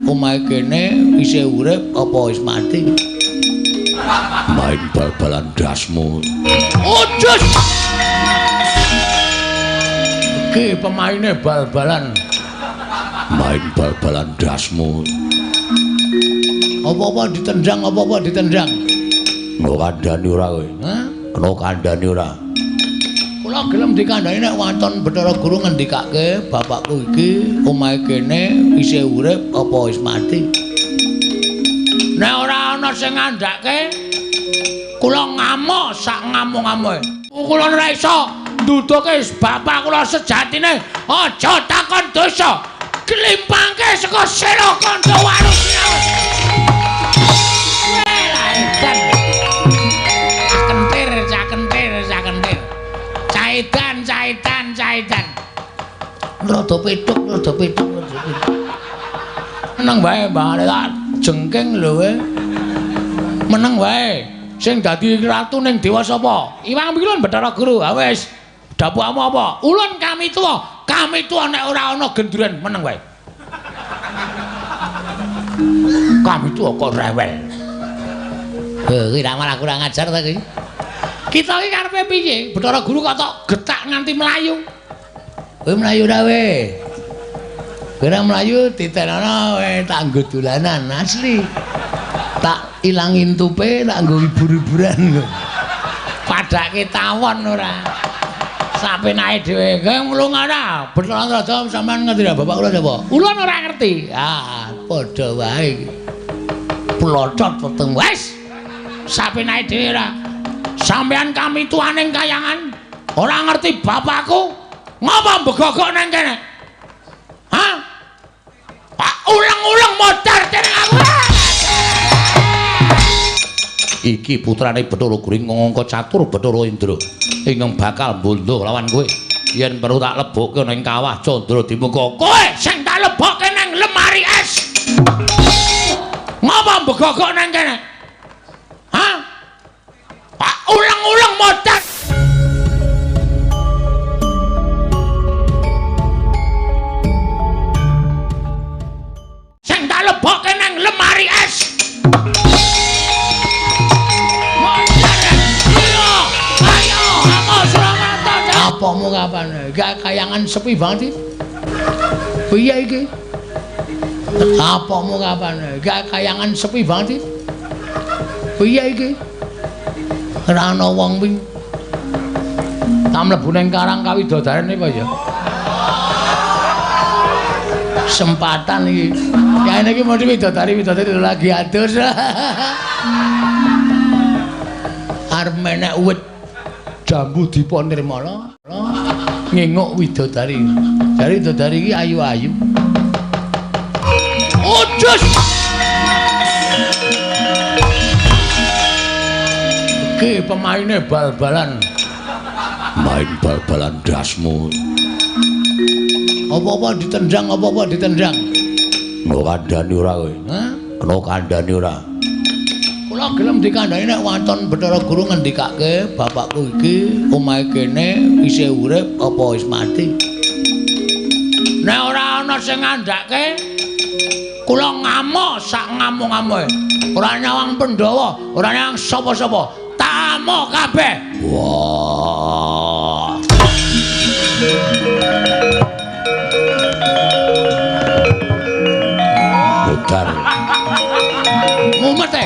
omahe kene isih urip apa wis mati? Main bal-balan dasmu. Ujus. Iki pemaine bal-balan. Main bal-balan dasmu. Apa-apa ditendang, apa-apa ditendang. Kena kandhani ora kowe? Hah? Kena kandhani ora? Kula gelem dikandhani nek waton Bathara Guru ngendikake bapakku iki omahe kene isih urip apa wis mati. Nek ora ana sing ngandhake kula ngamuk sak ngamuk-ngamuke. Kula ora iso nduduhke bapak kula sejatine. Aja takon dosa. Klimpangke saka sira kandha waru sinawes. Caidan, caidan, caidan. Rada petuk, rada petuk, rada petuk. Meneng wae, Mbah. Tak jengking lho kowe. Meneng wae. Sing dadi ratu ning dewa sapa? Iwang Pilun Bathara Guru. Ha wis. Dapukmu apa? Ulun kami tuwa. Kami tuwa nek ora ana gendruwen meneng wae. Kami tuwa kok rewel. Heh, kuwi malah kurang ajar ta kuwi. Kita iki karepe piye? Bathara Guru kok tok getak nganti mlayu. Kowe mlayu ora kowe? Kowe ora mlayu ditenono kowe tak nggo dolanan asli. Tak ilangi entupe tak nggo hibur-hiburan. Padake tawon ora. Sapenake dhewe. Kowe mlunga ora? Bathara Raja sampean ngerti ra bapak kula sapa? Ulun ora ngerti. Ah, padha wae. Plocot weteng wis. Sapenake dhewe ora. Sampean kami tuaning kayangan ora ngerti bapakku ngapa mbegogok nang kene? Hah? Pak ulang-ulang modar dening aku. Iki putrane Bathara Guru ngangka catur Bathara Indra ingkang bakal mbondo lawan kowe. Yen perlu tak lebokke ning kawah Candra Dimuka. Kowe sing tak lebokke nang lemari es. Ngapa mbegogok nang kene? Hah? Ulang-ulang modar. Sing tak lebokke nang lemari es. Modar. Ayo, ayo, aku Surakarta. Apamu kapan? Gak kayangan sepi banget iki. Piye iki? Apamu kapan? Gak kayangan sepi banget iki. Piye iki? Ora ana wong kuwi. Tak mlebu ning karang kawidodarene apa ya? Sempatan iki. Ya ini iki mesti widodari-widodari lagi adus. Arep menek wit jambu dipa nirmala nginguk widodari. Jare widodari iki ayu-ayu. Ujus. Iki pemaine bal-balan. Main bal-balan dasmu. Apa-apa ditendang, apa-apa ditendang. Kena kandhani ora kowe? Hah? Kena kandhani ora? Kula gelem dikandhani nek waton Bathara Guru ngendikake bapakku iki omahe kene isih urip apa wis mati. Nek ora ana sing ngandhake kula ngamuk sak ngamuk-ngamuke. Ora nyawang Pandhawa, ora nyawang sapa-sapa. Tamuk kabeh. Wah. Modar. Mumet e.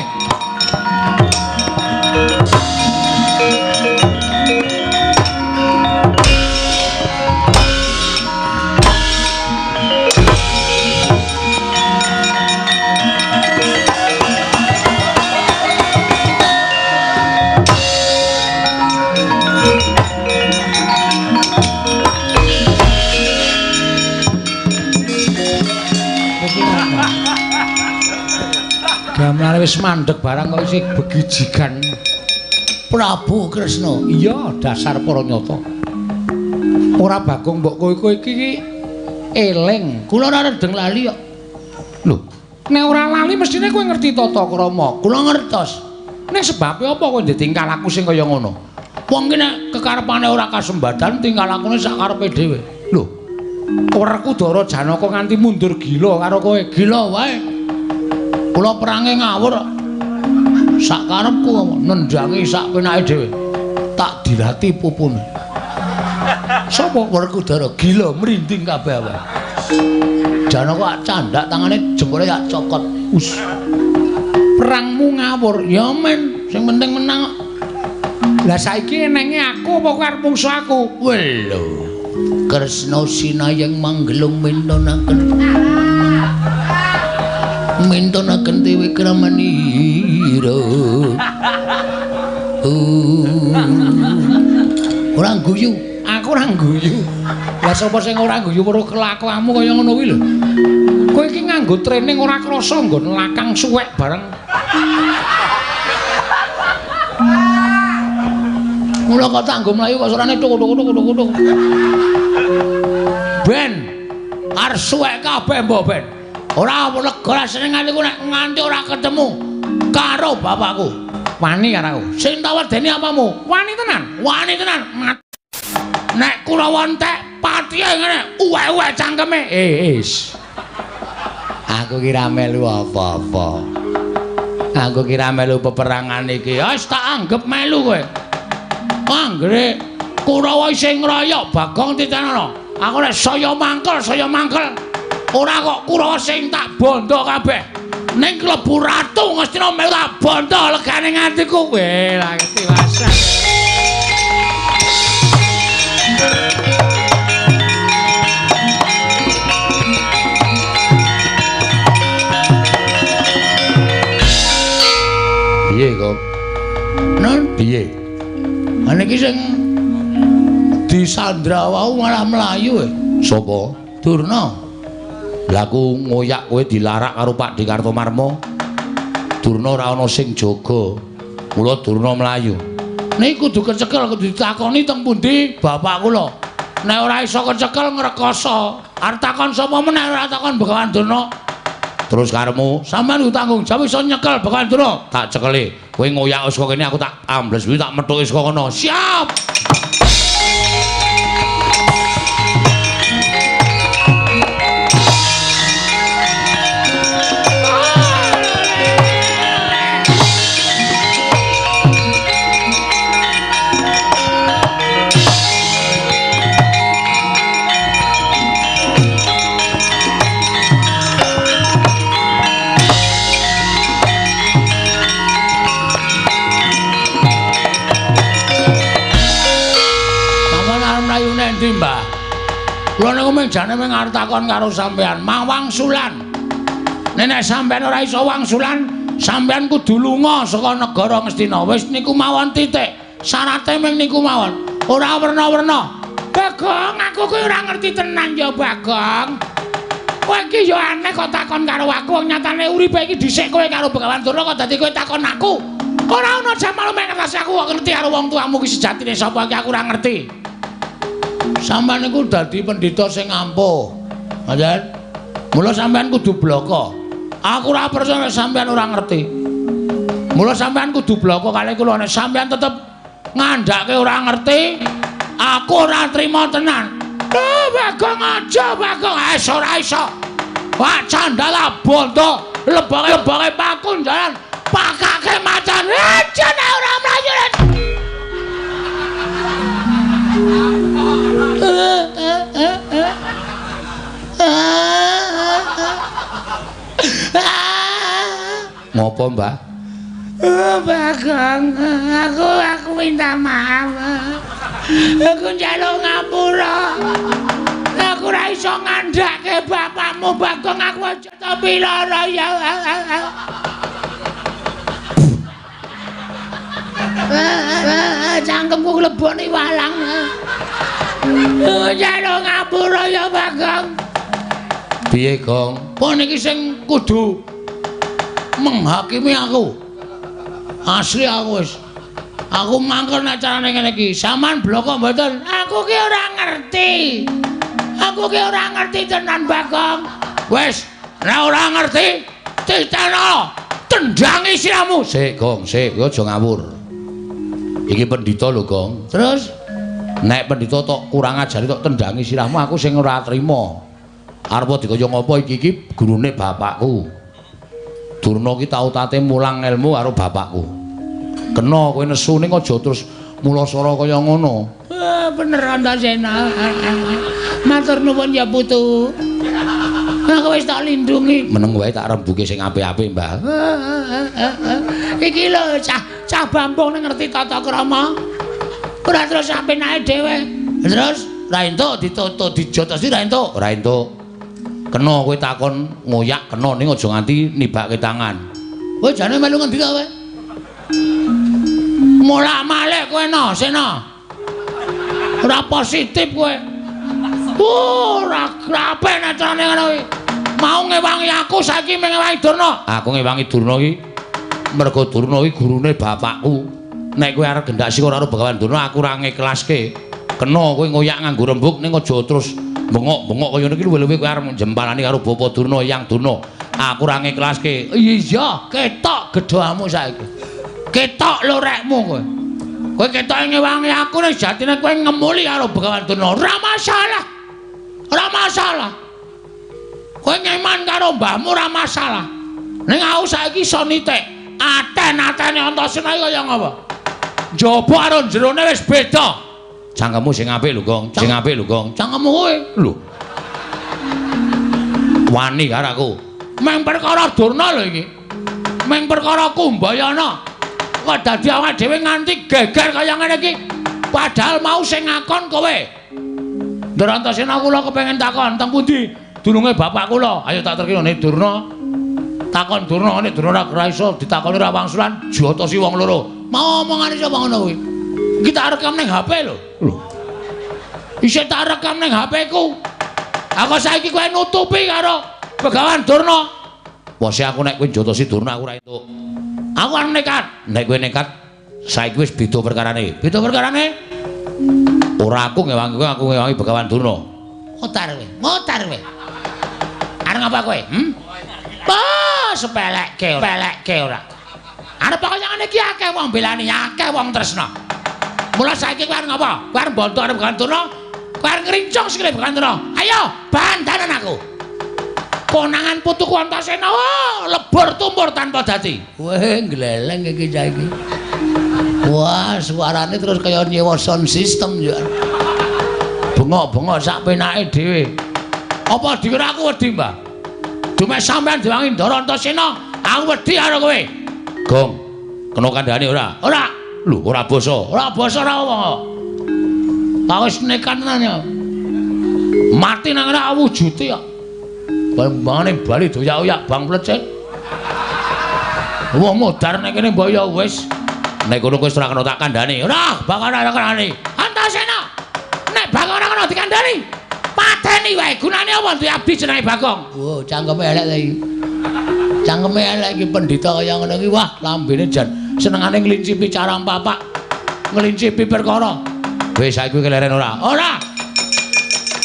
Gamelane wis mandeg barang kok isih begijigan. Prabu Kresna. Iya, dasar para nyata. Ora Bagong mbok kowe iki eling. Kula ora redeng lali kok. Lho, nek ora lali mestine kowe ngerti tata krama. Kula ngertos. Nek sebabe apa kowe tingkah laku sing kaya ngono? Wong ki nek kekarepane ora kasembadan tingkah lakune sak karepe dhewe. Lho, Werkudara Janaka nganti mundur gila karo kowe. Gila wae. Kula perange ngawur. Sak karepku nendangi sak penake dhewe. Tak dilati pupune. Sapa Werkudara gila merinding kabeh awake. Janaka candak tangane jempole tak cokot. Us. Perangmu ngawur ya men, sing penting menang. Lah saiki enenge aku apa kowe arep mungsu aku? Lho. Kresna sinayeng manggelung mintonaken. Mintonaken dewi kramanira. Ora guyu, aku ora guyu. Lah sapa sing ora guyu weruh kelakuanmu kaya ngono kuwi lho. Kowe iki nganggo training ora krasa nggon lakang suwek bareng. Mula kok tak nggo mlayu kok suarane tuk tuk tuk tuk tuk. Ben arep suwek kabeh mbok ben. Ora lega seneng atiku nek nganti ora ketemu karo bapakku. Wani karo aku. Sing tak wedeni apamu? Wani tenan. Wani tenan. Nek Kurawa entek patihe ngene, uwek-uwek cangkeme. Is. Aku ki ra melu apa-apa. Aku ki ra melu peperangan iki. Wis tak anggep melu kowe. Anggere Kurawa isih ngroyok Bagong titenono. Aku nek saya mangkel, saya mangkel. Ora kok Kurawa sing tak bondo kabeh. Ning klebu ratu Ngastina melu tak bondo legane atiku. Weh, lah ketiwasan. Piye kok? Non piye? Ane iki sing disandra wau malah mlayu. Sapa? Durna. Lah aku ngoyak kowe dilarak karo Pak De Kartomarma. Durna ora ana sing jaga. Mula Durna mlayu. Niki kudu kecekel, kudu ditakoni teng pundi bapak kula. Nek ora iso kecekel ngrekoso. Arep takon sapa meneh ora takon Begawan Durna. Terus karepmu, sampean kudu tanggung jawab iso nyekel Begawan Durna. Tak cekeli. Kowe ngoyak saka kene aku tak ambles kuwi tak methuki saka kono. Siap. Mbah. Kula niku mung jane mung arep takon karo sampean, mawangsulan. Nek sampean ora iso wangsulan, sampean kudu lunga saka negara Ngastina. Wis niku mawon titik. Syarate mung niku mawon. Ora werna-werna. Bagong, aku kuwi ora ngerti tenan ya, Bagong. Kowe iki ya aneh kok takon karo aku, wong nyatane uripe iki dhisik kowe karo Begawan Durna kok dadi kowe takon aku. Ora ana jamal mek ngertos aku kok ngerti karo wong tuamu ki sejatine sapa iki aku ora ngerti. Sampeyan niku dadi pendhita sing ampuh. Ngoten. Mula sampeyan kudu bloko. Aku ora percaya nek sampeyan ora ngerti. Mula sampeyan kudu bloko kalih kula nek sampeyan tetep ngandhake ora ngerti, aku ora trima tenan. Oh, Bagong aja, Bagong. Wis ora iso. Wah, candala bondo, leboke-leboke pakunjaran, pakake macan. Aja nek ora mlayu. Ngopo, Mbah? Bagong, aku minta maaf. Aku njaluk ngapura. Aku ora iso ngandhake bapakmu, Bagong. Aku aja tapi lara ya. Cangkemku klebone walang. Njaluk ngapura ya, Bagong. Piye, Gong? Pon iki sing kudu menghakimi aku. Asli aku wis. Aku mangkel nek carane ngene iki. Sampeyan bloko mboten? Aku ki ora ngerti. Aku ki ora ngerti tenan, Bagong. Wis, nek ora ngerti, titeno, tendangi siramu. Sik, Gong, sik, kowe aja ngawur. Iki pendhita lho, Gong. Terus nek pendhita tok kurang ajari tok tendangi sirahmu, aku sing ora trima. Arep dikaya ngopo iki iki gurune bapakku. Durna ki tau tate mulang ilmu karo bapakku. Kena kowe nesu ning aja terus mulasara kaya ngono. Bener Antasena. Matur nuwun ya putu. Aku wis tak lindungi. Meneng wae tak rembuke sing apik-apik, Mbah. Iki lho cah Bambung ning ngerti tata krama. Ora terus sampe nae dhewe. Terus ra entuk ditutup dijotosi ra entuk. Ora entuk. Kena kowe takon ngoyak kena ning aja nganti nibake tangan. Kowe jane melu ngendi ta kowe? Molak-malik kowe no, Sena. Ora positif kowe. Ora apik nek carane ngono kuwi. Mau ngewangi aku saiki ngewangi Durna. Aku ngewangi Durna iki mergo Durna iki gurune bapakku. Nek kowe arep gendak sik ora karo Begawan Durna aku ora ngiklaske. Kena kowe ngoyak nganggo rembug ning aja terus bengok-bengok kaya ngene iki luwih-luwih kowe arep jempalani karo Bapa Durna, Eyang Durna. Aku ora ngiklaske. Iya, ketok gedhamu saiki. Ketok lorekmu kowe. Kowe ketoke ngewangi aku ning jatine kowe ngemuli karo Begawan Durna. Ora masalah. Ora masalah. Kowe ngeman karo mbahmu ora masalah. Ning aku saiki iso nitik. Aten-atene Antasena iki kaya ngapa? Njaba karo jerone wis beda. Cangkemmu sing apik lho, Gong. Sing apik lho, Gong. Cangkemmu kowe lho. Wani karo aku. Meng perkara Durna lho iki. Meng perkara Kumbayana. Kok dadi awake dhewe nganti geger kaya ngene iki. Padahal mau sing ngakon kowe. Ndara Antasena kula kepengin takon teng pundi dununge bapak kula. Ayo tak terkene nek Durna. Takon Durna nek Durna ora iso ditakoni ora wangsulan jotosi wong loro. Mau omongane sapa ngono kuwi? Iki tak rekam ning HP lho. Lho. Isih tak rekam ning HP ku. Aku saiki kowe nutupi karo Begawan Durna. Wose aku nek kowe jotosi Durna aku ora entuk. Aku arep nekat. Nek kowe nekat saiki wis beda perkarane. Beda perkarane? Ora aku ngewangi kowe, aku ngewangi Begawan Durna. Ngotar kowe, ngotar kowe. Arep ngapa kowe? Wah, sepelekke, sepelekke ora. Arep kaya ngene iki akeh wong belani, akeh wong tresna. Mula saiki kowe arep ngapa? Kowe arep mbontok arep Begawan Durna? Kowe arep ngrincung sikile Begawan Durna. Ayo, bantanen aku. Konangan putuku Antasena, wah, lebur tumpur tanpa dadi. Weh, gleleng iki saiki. Wah, suarane terus kaya nyewa sound system ya. Bengok-bengok sak penake dhewe. Apa dikira aku wedi, Mbah? Dume sampean diwangi Ndara Antasena, aku wedi karo kowe. Gong, kena kandhane ora? Ora. Lho, ora basa. Ora basa ora apa kok. Tak wis nekat tenan ya. Mati nang ora wujude kok. Bambangane bali doyak-oyak bang plecet. Wong modar nek kene mbok ya wis. Nek kono kowe ora kena tak kandhani. Ora, bakal ora kandhani. Antasena. Nek bakal ora kena dikandhani, pateni wae. Gunane apa duwe abdi jenenge Bagong? Wo, cangkeme elek ta iki. Cangkeme elek iki pendhita kaya ngono iki. Wah, lambene jan senengane nglincipi cara papak. Nglincipi perkara. Wis saiki keleren ora? Ora.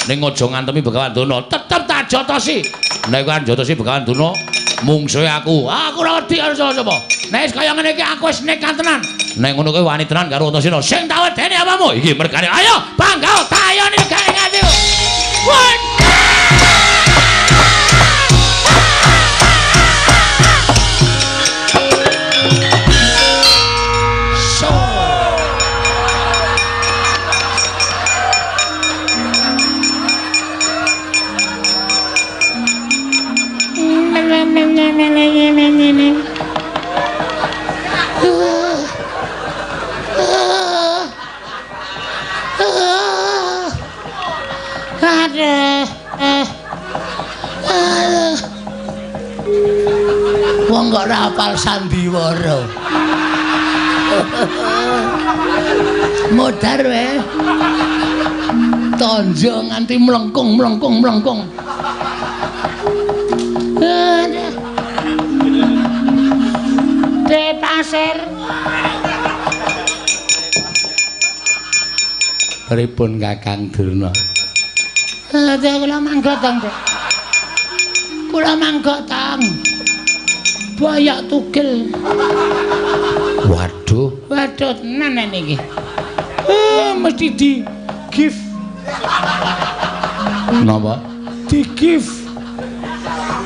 Ning aja ngantemi Begawan Durna, tetep tak jotosi. Nek kowe jotosi Begawan Durna, mungsuhe aku. Aku ora wedi karo sapa-sapa. Nek wis kaya ngene iki aku wis nekat tenan. Nek ngono kowe wani tenan karo Antasena. Sing tak wedeni apamu? Iki mergane. Ayo, bangga tayone regane nganti. Wah. Wong kok ora hafal sandiwara. Modar wae. Tonjo nganti mlengkung mlengkung mlengkung. De pasir. Pripun Kakang Durna? Kula mangga tang. Kula mangga tang. Boyok tugel. Waduh. Waduh tenan niki. Mesti di gift. Napa? Di gift.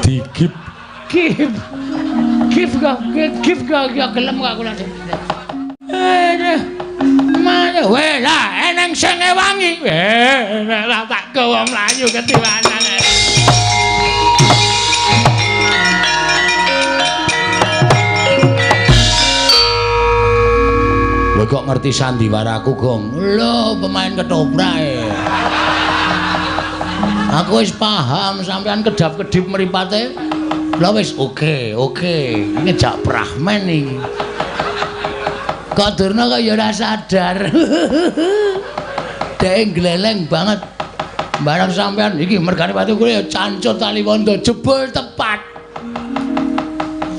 Di gift. Gift. Gift kok, gift kok ya gelem kok aku langsung. Mana weh lah eneng sing ngewangi. Weh lah tak gawa mlayu ketiwanan. Lho kok ngerti sandiwaraku, Gong? Lho, pemain ketoprak e. Aku wis paham sampean kedap-kedip mripate. Lha wis oke, oke. Ngejak Brahman iki. Kok Durna kok ya ora sadar. Dhek gleleng banget. Barang sampean iki mergane pati kuwi ya cancut tali wondo jebul tepat.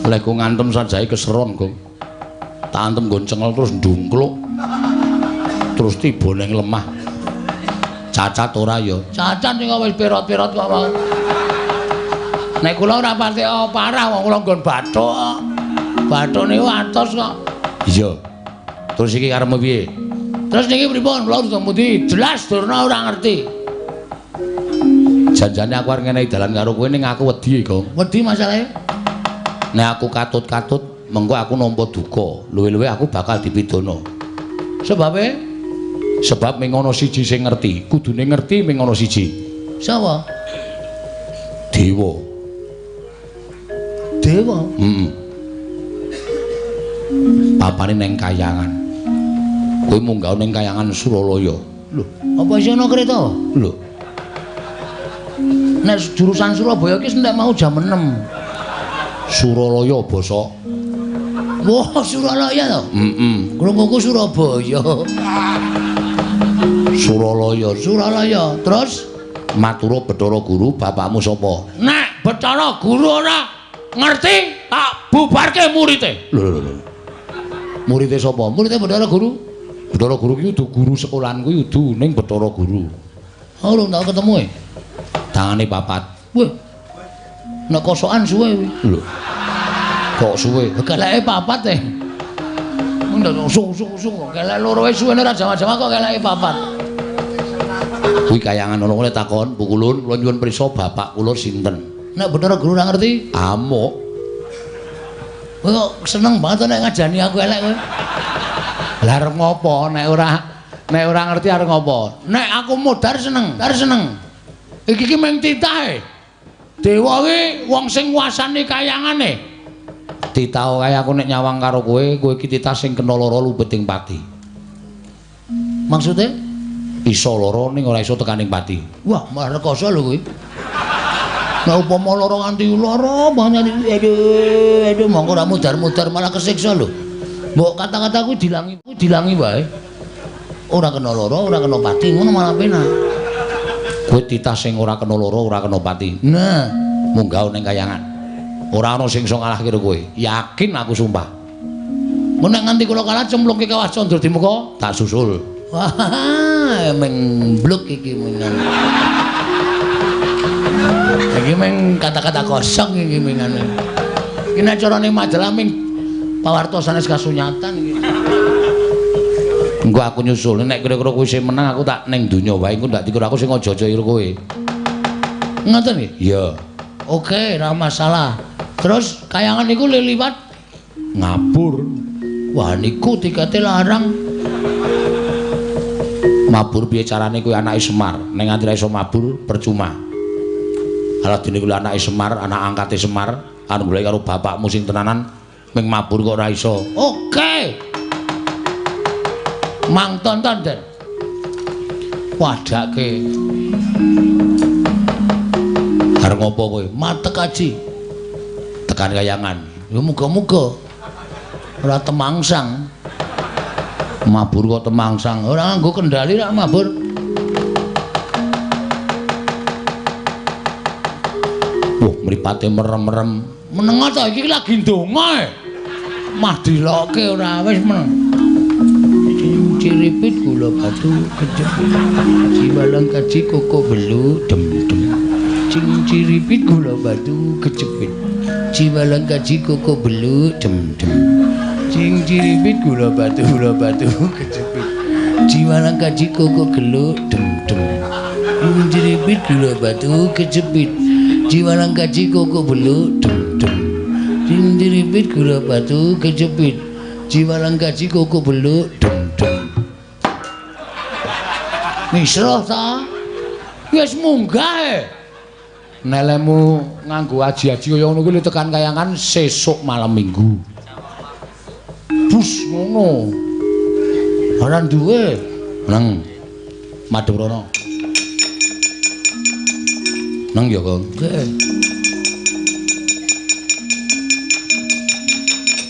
Lek ku ngantem sajae keseron, Gong. Tak antem nggon cengel terus ndungkluk. Terus tiba ning lemah. Cacat ora ya? Cacat sing wis pirot-pirot kok. Nek kula ora pati parah wong kula nggon bathuk. Bathuk niku atos kok. Iya. Terus iki karepmu piye? Terus niki pripun? Kula kudu pundi? Jelas Durna ora ngerti. Janjane aku arep ngenehi dalan karo kowe ning aku wedi, Gong. Wedi masalahe? Nek aku katut-katut, mengko aku nampa duka. Luwe-luwe aku bakal dipidana. Sebabe? Sebab ming ana siji sing ngerti, kudune ngerti ming ana siji. Sapa? Dewa. Dewa? Heeh. Papane ning kayangan. Kowe munggah ning kayangan Suralaya. Lho, apa isih ana kereta? Lho. Nek jurusan Surabaya iki entek mau jam 6. Suralaya basa. Wah, Suralaya to? Heeh. Krunguku Surabaya. Suralaya, Suralaya. Terus matura Bathara Guru, bapakmu sapa? Nek Bathara Guru ora ngerti, tak bubarke murite. Lho lho lho. Murite sapa? Murite Bathara Guru. Bathara Guru ki kudu guru sekolahanku kudu ning Bathara Guru. Oh, urung tau ketemu e. Tangane papat. Wah. Nek kosokan suwe kuwi. Lho. Kok suwe? Keleke papat e. Ndak sung-sung-sung kok kelek loro wae suwene ora jawa-jawa kok keleke papat. Kuwi kayangan ana kene takon, Bu Kulun, kula nyuwun prisa bapak kula sinten? Nek Bathara Guru ora ngerti, amuk. Kowe kok seneng banget nek ngajani aku elek kowe. Lah arep ngopo nek ora ngerti arep ngopo? Nek aku modar seneng, dar seneng. Iki ki mung titahe. Dewa ki wong sing nguasani kayangane. Titah kaya aku nek nyawang karo kowe, kowe iki titah sing kena lara lubeting pati. Maksude? Iso lara ning ora iso tekaning pati. Wah, malah rekoso lho kowe. Nek upama lara nganti lara banget aduh, aduh mongko ora mudar-mudar malah kesiksa lho. Mbok kata-kata kuwi dilangi, dilangi wae. Ora kena lara, ora kena pati, ngono malah penak. Kowe titah sing ora kena lara, ora kena pati. Nah, munggah ning kayangan. Ora ana sing iso ngalahke kowe. Yakin aku sumpah. Mun nek nganti kula kalah cemplungke kawah Candra Dimuka, tak susul. Wah, meng bluk iki mengan. Iki meng kata-kata kosong iki mengan. Iki nek carane majalah ming pawarta sanes kasunyatan iki. Engko aku nyusul, nek kira-kira kowe sing menang aku tak ning donya wae, engko ndak dikira aku sing aja-aja ira kowe. Ngoten nggih? Iya. Oke, ora masalah. Terus kayangan niku liwat ngabur. Wah, niku tikete larang. Mabur piye carane kowe anake Semar? Nek nganti ra iso mabur percuma. Alah dene kuwi anake Semar, anak angkate Semar, anu golek karo bapakmu sing tenanan ming mabur kok ora iso. Oke. Mang tonton, Den. Wadake. Arep ngopo kowe? Matek aji. Tekan kayangan. Ya muga-muga ora temangsang. Mabur kok temangsang. Ora nganggo kendali rak mabur. Wah, mripate merem-merem. Menengo to iki lagi ndonga e. Mah dilokke ora wis meneng. Ciripit gula batu kejepit. Ciwalang kaji koko belu dem-dem. Ciripit gula batu kejepit. Ciwalang kaji koko belu dem-dem. Ciripit gula batu kejepit. Ciwalang kaji koko gelu dem-dem. Ciripit gula batu kejepit. Ciwalang kaji koko belu dem-dem. Dindiripit gula batu kejepit. Jiwalang gaji koko beluk dem dem. Misroh ta? Wis munggah e. Nelemu nganggo aji-aji kaya ngono kuwi tekan kayangan sesuk malam Minggu. Bus ngono. Ora duwe. Nang madhep rono. Nang ya, Kang.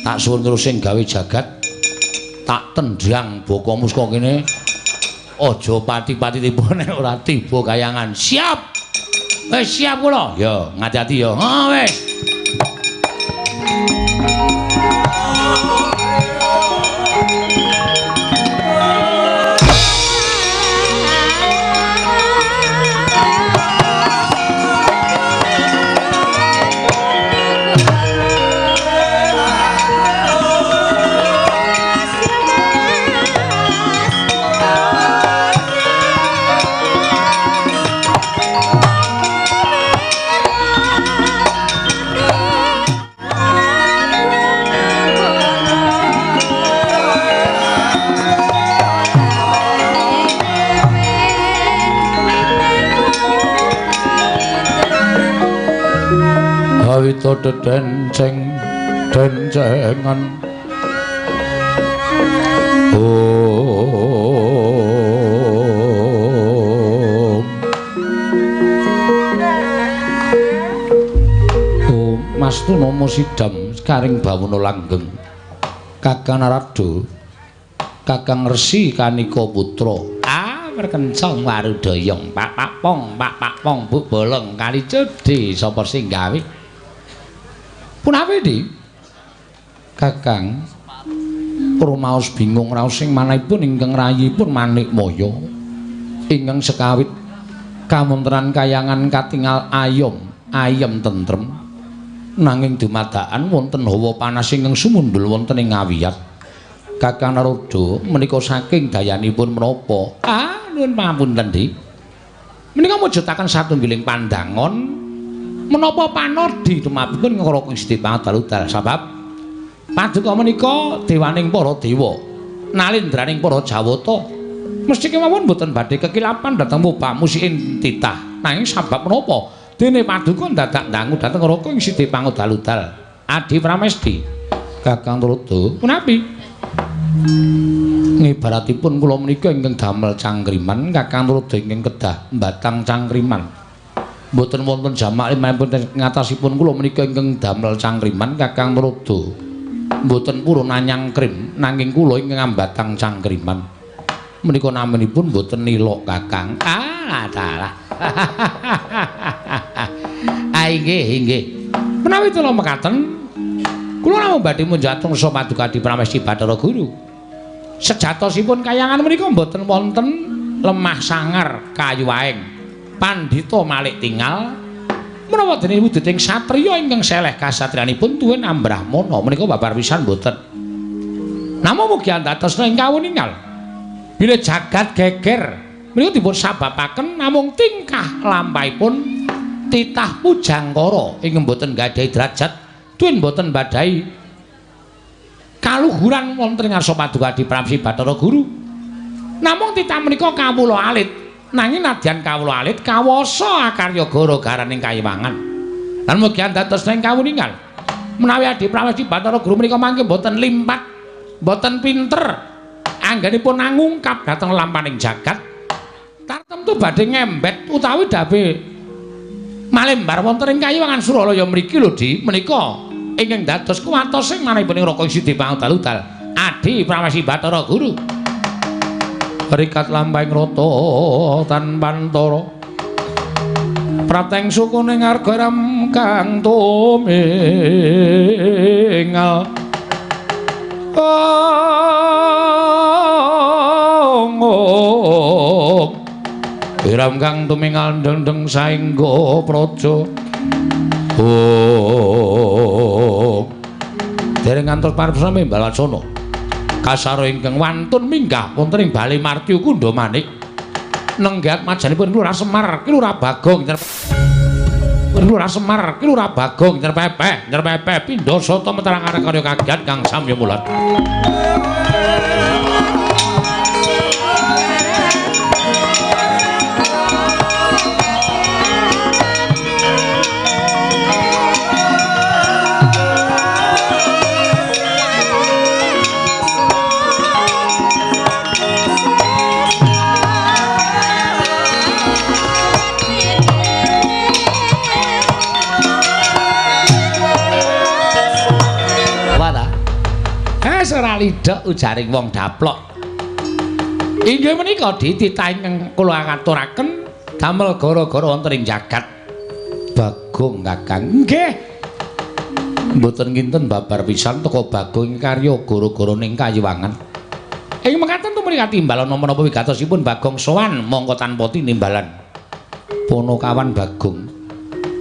Tak suwun terus sing gawe jagat tak tendang bokomu saka kene. Aja pati-pati tiba nek ora tiba kayangan. Siap. Wis siap kula. Ya, ngati-ati ya. Ha wis. Awita dedenceng dencengan Om Om Mastu Namo Sidam Karing Bawono Langgeng Kakang Narada Kakang Resi Kanika Putra. Ah perkencong warudayong pak pak pong pak pak pong bu bolong kali cedhe sapa sing gawe punawi di Kakang rumaos bingung raos sing manahipun ingkang rayipun Manikmaya ingkang sekawit kawontenan kayangan katingal ayom ayem tentrem nanging dumadakan wonten hawa panas ingkang sumundhul wonten ing ngawiyat. Kakang Narada menika saking dayanipun menapa? Ah nuwun pangapunten Dik, menika mujudaken satunggiling pandangon menapa panodi tumrapipun ngraka Gusti Pangadal sabab paduka menika dewaning para dewa nalindraning para jawata mesti kemawon boten badhe kekilapan dhateng mubamusiin titah nanging sabab menapa dene paduka dadak ndangu dhateng Raka ing Sidi Pangodal-udal Adi Pramesti. Kakang Narada punapi ngibaratipun kula menika ingkang damel cangkriman Kakang Narada ingkang kedah mbatang cangkriman mboten wonten jamak limangipun ngatasipun kula menika ingkang damel cangkriman Kakang Narada mboten purun anyangkrim nanging kula ingkang ambatang cangkriman menika naminipun mboten nilok Kakang. Ah dalah. Ah inggih inggih menawi kula mekaten kula namung badhe munjatung sa paduka Adi Pramesti Bathara Guru. Sejatosipun kayangan menika mboten wonten lemah sangar kayu aeng pandhita malik tingal menawa dene wujuding satriya ingkang seleh kasatriyanipun tuwin ambrahmana menika babar pisan mboten. Namung mugi andhatosna ing kawuningal bilih jagat geger menika dipun sababaken namung tingkah lampahipun titah pujangkara ingkang mboten gadhahi derajat tuwin mboten badhahi kaluhuran wonten ing ngarsa paduka Adi Pramesti Bathara Guru. Namung titah menika kawula alit nanging nadyan kawula alit kawasa akarya gara-garaning kayiwangan lan mugi andados ing kawuningal menawi Adi Pramesti Bathara Guru menika mangke mboten limpat mboten pinter anggenipun angungkap dhateng lampaning jagat tartemtu badhe ngembet utawi dabe malembar wonten ing kayiwangan Suralaya mriki lho Di menika ingkang dados kuwatos sing manahipun ing Raka Sidi Pangadal-udal Adi Pramesti Bathara Guru. Rikat lampahing rata tanpantara prateng sukune ngarga ram kang tumingal ong iram kang tumingal dendeng saengga praja. Oh dereng ngantos paripurna mimbalacana kasaro ingkang wantun minggah wonten ing Bale Martya Kundha Manik nenggat majanipun Lurah Semar Ki Lurah Bagong Lurah Semar, ki Lurah Bagong nyerpepeh, nyerpepeh pindha sata metarang karya kagiat kang samya mulat. Ora lidhek ujaring wong daplok. Inggih menika dititah ingkang kula aturaken damel gara-gara wonten ing jagat Bagong Kakang. Nggih. Mboten kinten babar pisan teka Bagong karya gara-gara ning kayiwangan. Ing mekaten tumrih katimbalan menapa wigatosipun Bagong sowan mongko tanpa tinimbalan. Panakawan Bagong.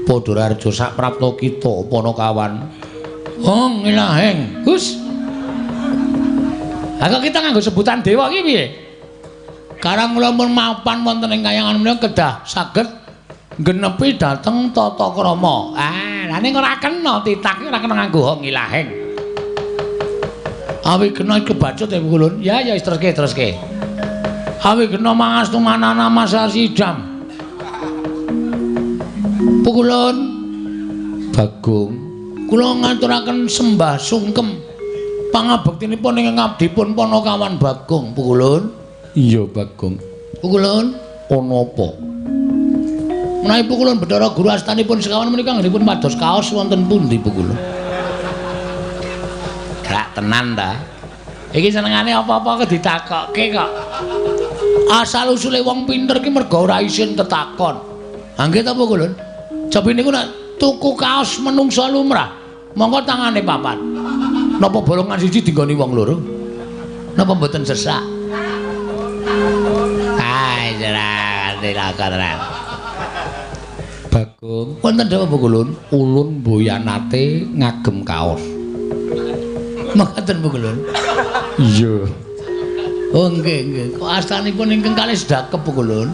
Padha raharja saprapta kita Panakawan. Hong ilaheng. Hus. Lah kok kita nganggo sebutan dewa iki piye? Karang kula pun mapan wonten ing kayangan menika kedah saged nggenepi dhateng tata krama. Ah, lha ning ora kena titah iki ora kena nganggo hong ilaheng. Awi kena kebacut ya Kulun. Ya ya teruske teruske. Awi kena mangastu manana masasidam. Pukulun Bagong kula ngaturaken sembah sungkem pangabektinipun ing ngabdipun Panakawan Bagong Pukulun. Iya Bagong. Pukulun ana apa? Menawi Pukulun Bathara Guru astanipun sekawan menika anggenipun pados kaos wonten pundi Pukulun? Gak tenan ta? Iki senengane apa-apa kok ditakokke kok. Asal usule wong pinter ki mergo ora isin tetakon. Ha nggih ta Pukulun? Cobi niku nek tuku kaos menungsa lumrah, monggo tangane papat. Napa bolongan siji dinggoni wong loro? Napa mboten sesak? Ai, tenan. Bagong, wonten dawuh Pukulun, ulun mboyanate ngagem kaos. Mekaten Pukulun? Iya. Oh nggih nggih. Kok astanipun ingkang kalih sedakep Pukulun?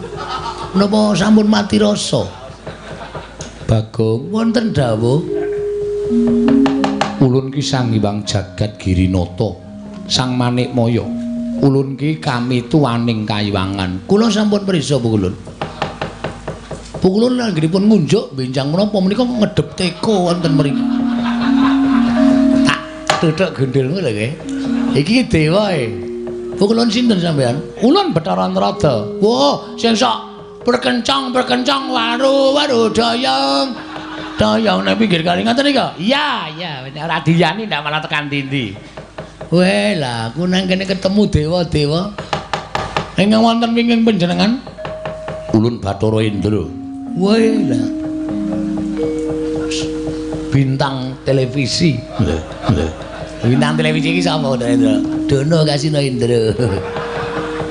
Napa sampun mati rasa? Bagong, wonten dawuh ulun ki Sang Hyang Jagat Girinata, Sang Manikmaya. Ulun ki kami tuaning kayiwangan. Kula sampun prisa Pukulun. Pukulun anggenipun ngunjuk benjang menapa menika ngedep teko wonten mriki. Tak tuthuk gendhelmu lho nggih. Iki dewa e. Pukulun sinten sampean? Ulun Bathara Antrada. Wah, sing sok perkencang-perkencang waru-waru dayang. Dayang nang pinggir kali ngoten niku. Iya, iya, ora diyani ndak malah tekan dindi. Weh, lah aku nang kene ketemu dewa-dewa. Ingkang wonten wingking panjenengan ulun Bathara Indra. Weh lah. Bintang televisi. Lho, lho. Bintang televisi iki sapa Indra? Dono Kasino Indra.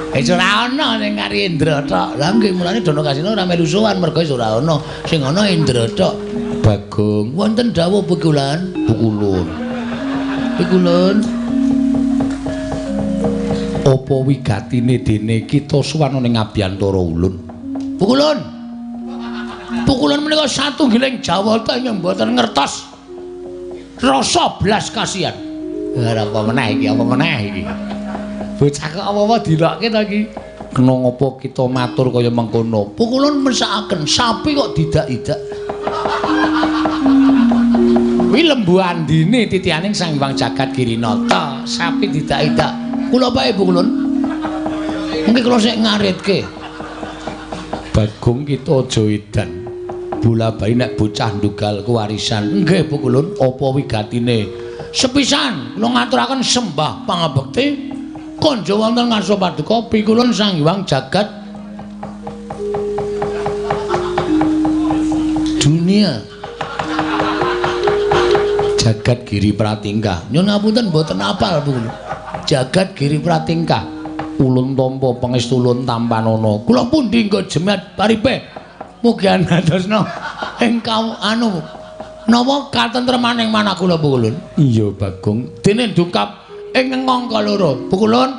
Wis ora ana sing kari Indra tok. Lah nggih mulane Dono Kasino ora melu sowan mergo wis ora ana. Sing ana Indra tok. Bagong, wonten dawuh Pukulan? Pukulun. Pukulun. Apa wigatine dene kita sowan ning abiyantara ulun? Pukulun. Pukulun menika satunggiling Jawata ingkang mboten ngertos rasa blas kasihan. Ora apa meneh iki, apa meneh iki. Bocah kok apa-apa dilokke ta iki? Kena ngapa kita matur kaya mengkono? Pukulun mesakaken sapi kok didak-idak. Kuwi lembu andine titianing Sang Hyang Jagat Girinata, sapi didak-idak. Kula pae Pukulun. Mungkin kula sik ngaritke. Bagong kita aja edan. Bola bali nek bocah ndugal kewarisan. Nggih Pukulun, apa wigatine? Sepisan kula ngaturaken sembah pangabekti konjo wonten ngarsa paduka Pikulun Sang Hyang Jagat Dunia. Jagat Giri Pratingkah. Nyun ngapunten mboten apal Pukulun. Jagat Giri Pratingkah. Ulun tampa pangestu ulun tampanana. Kula pundi nggo jemat paripe. Mugi andhadosna ing anu napa katentremaning manah kula Pukulun. Iya Bagong. Dene dungkap ing angka loro. Pukulun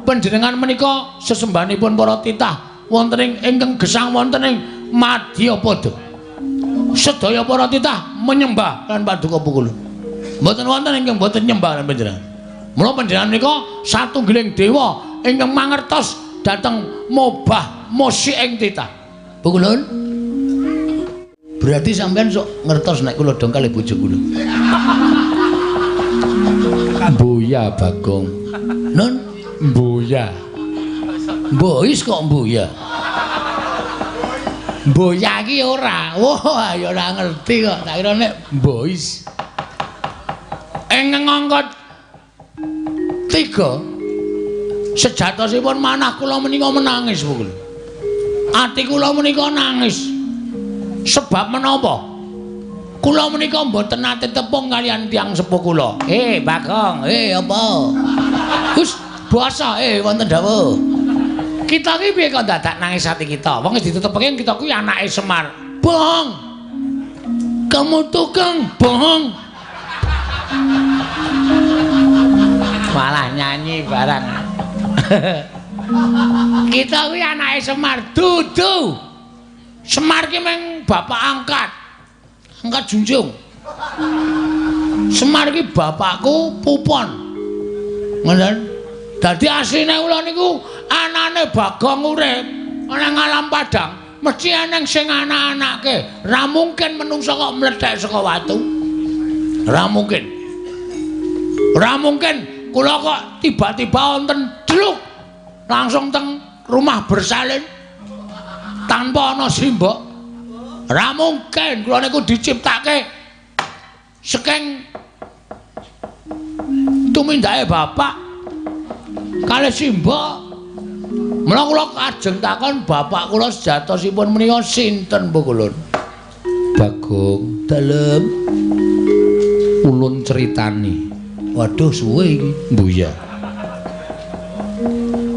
panjenengan menika sesembahanipun para titah wonten ing ingkang gesang wonten ing Madyapada. Sedaya para titah menyembah lan paduka Pukulun. Mboten wonten ingkang mboten nyembah lan panjenengan. Mula panjenengan menika satunggiling dewa ingkang mangertos dhateng mobah musik ing titah. Pukulun. Berarti sampean sok ngertos nek kula dongkal bojo kula. Mboya Bagong. Nun mboya. Mbois kok mboya. Mboya iki ora. Wah, ya ora ngerti kok. Tak kira nek mbois. Ing angka 3 sejatosipun manah kula menika menangis Pukulun. Ati kula menika nangis. Sebab menapa? Kula menika mboten nate tepung kaliyan tiyang sepuh kula. Bagong, apa? Gus, basa wonten dawuh. Kita iki piye kok dadak nangis ati kita? Wong wis ditetepke kita kuwi anake Semar. Bohong. Kamu tukang bohong. Malah nyanyi barang. Kita kuwi anake Semar dudu. Semar ki meng bapak angkat. Angkat junjung. Semar ki bapakku Pupon. Ngoten. Dadi asline kula niku anane Bagong urip nang alam padang, mesti eneng sing anak-anake. Ra mungkin menungsa kok mlethek saka watu. Ra mungkin. Ra mungkin kula kok tiba-tiba wonten dluk langsung teng rumah bersalin tanpa ana simbok. Ra mungkin kula niku diciptake saking tumindake bapak kalih simbok. Mula kula kajeng takon bapak kula sejatosipun menika sinten Pukulun? Bagong, dalem ulun critani. Waduh suwe iki. Mbuya.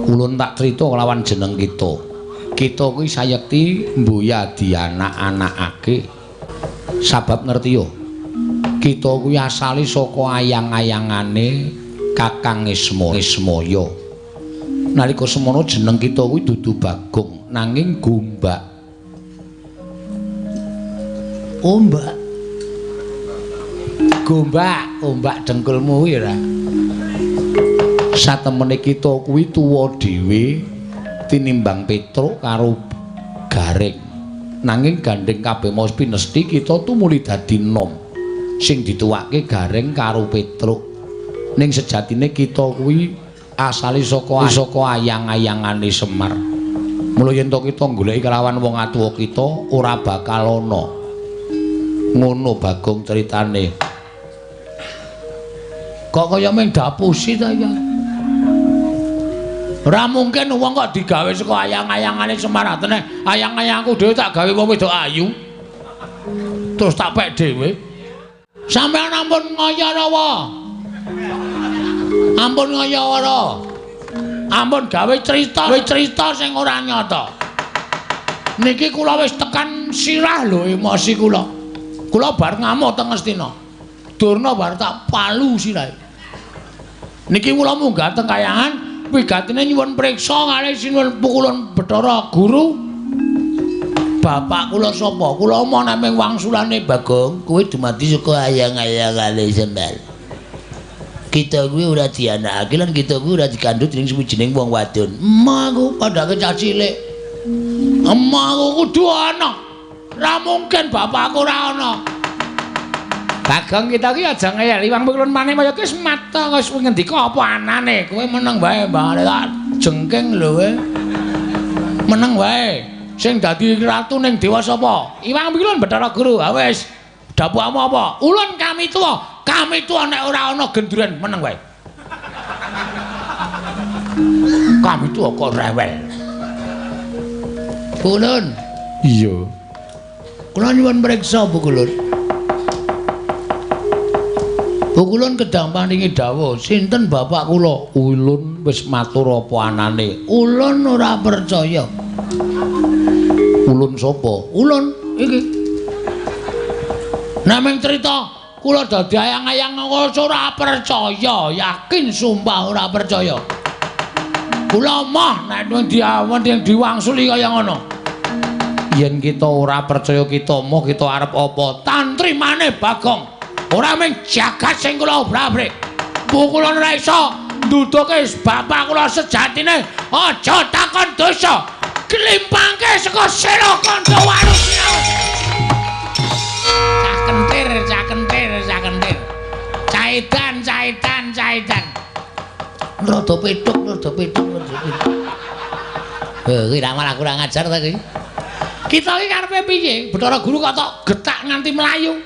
Ulun tak crita kelawan jeneng kita. Kita kuwi sayekti mbuya dianak-anakake. Sabab ngerti yo. Kita kuwi asale saka ayang-ayangane Kakang Ismaya. Nalika semono jeneng kita kuwi dudu Bagong, nanging Gombak. Ombak. Gombak, ombak dengkulmu kuwi ora. Satemene kita kuwi tuwa dhewe tinimbang Petruk karo Gareng. Nanging gandeng kabeh mau pinesti kita tumuli dadi nom sing dituwake Gareng karo Petruk. Ning sejatine kita kuwi asale saka ayang-ayangane Semar. Mula yen to kita goleki kelawan wong atuwa kita ora bakal ana. Ngono Bagong critane. Kok kaya mung dapusi ta ya? Ora mungkin wong kok digawe saka ayang-ayangane Semar. Atene ayang-ayangku dhewe tak gawe wong wedok ayu. Terus tak pek dhewe. Sampeyan ampun ngaya rawa. Ampun ngaya ora. Ampun gawe cerita sing ora nyata. Niki kula wis tekan sirah lho emosi kula. Kula bar ngamuk teng Ngastina. Durna bar tak palu sirahe. Niki kula munggah teng kayangan wigatine nyuwun priksa kalih sinuwun Pukulun Bathara Guru. Bapak kula sapa? Kula omong nek wangsulane Bagong, kowe dumadi saka ayang-ayangane Semar. Kita kuwi ora dianakake lan kita kuwi ora dikandhut dening suwijining wong wadon. Emah aku padake cah cilik. Emah aku kudu ana. Ora mungkin bapakku ora ana. Bagong kita ki aja ngeyel Iwang Pukulun maneh kaya ki wis mata wis ngendika apa anane. Kowe meneng wae Mbah tak jengking lho kowe. Meneng wae. Sing dadi ratu ning dewa sapa? Iwang Pukulun Bathara Guru. Ha wis, dapukmu apa? Ulun kami tuwa. Kami tuwa nek ora ana genduren meneng wae. Kami tuwa kok rewel. Pukulun. Iya. Kula nyuwun priksa Pukulun. Pukulun kedang paringi dawuh, sinten bapak kula? Ulun wis matur apa anane. Ulun ora percaya. Ulun sapa? Ulun iki. Namung crita kula dadi ayang-ayang ora percaya, yakin sumpah ora percaya. Kula moh nek diawan diwangsuli kaya ngono. Yen kita ora percaya kita moh kita arep apa? Tantrimane Bagong. Ora mung jagat sing kula obrak-abrik. Kula ora iso nduduhke bapak kula sejatine. Aja takon dosa. Klimpangke saka Sela Kandha Waru. Cah kentir, cah kentir, cah kentir. Caidan, caidan, caidan. Rada petuk, rada petuk, rada petuk. Heh, iki malah kurang ajar ta iki. Kita iki karepe piye? Bathara Guru kok tok getak nganti mlayu.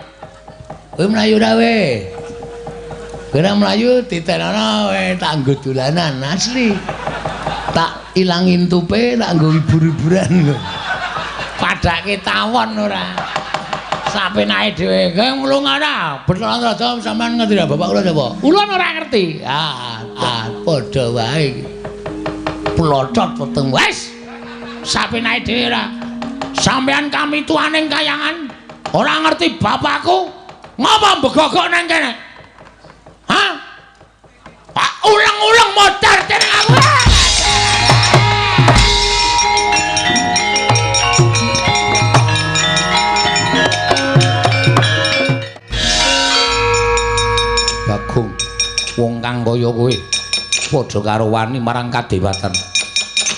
Kowe mlayu ra we? Kowe ra mlayu ditenono we tak nggo dolanan asli. Tak ilangin tupe, tak nggo hibur-hiburan. Padake tawon ora. Sapenake dhewe. Kowe nglunga ora? Bathara Raja sampean ngerti ra bapak kula sapa? Ulun ora ngerti. Ah, padha wae. Plocot weteng wis. Sapenake dhewe ora. Sampean kami tuaning kayangan ora ngerti bapakku. Ngapa mbegogok nang kene? Hah? Pak ulang-ulang modar dening aku. Bagong, wong kang kaya kowe padha karo wani marang kadewatan.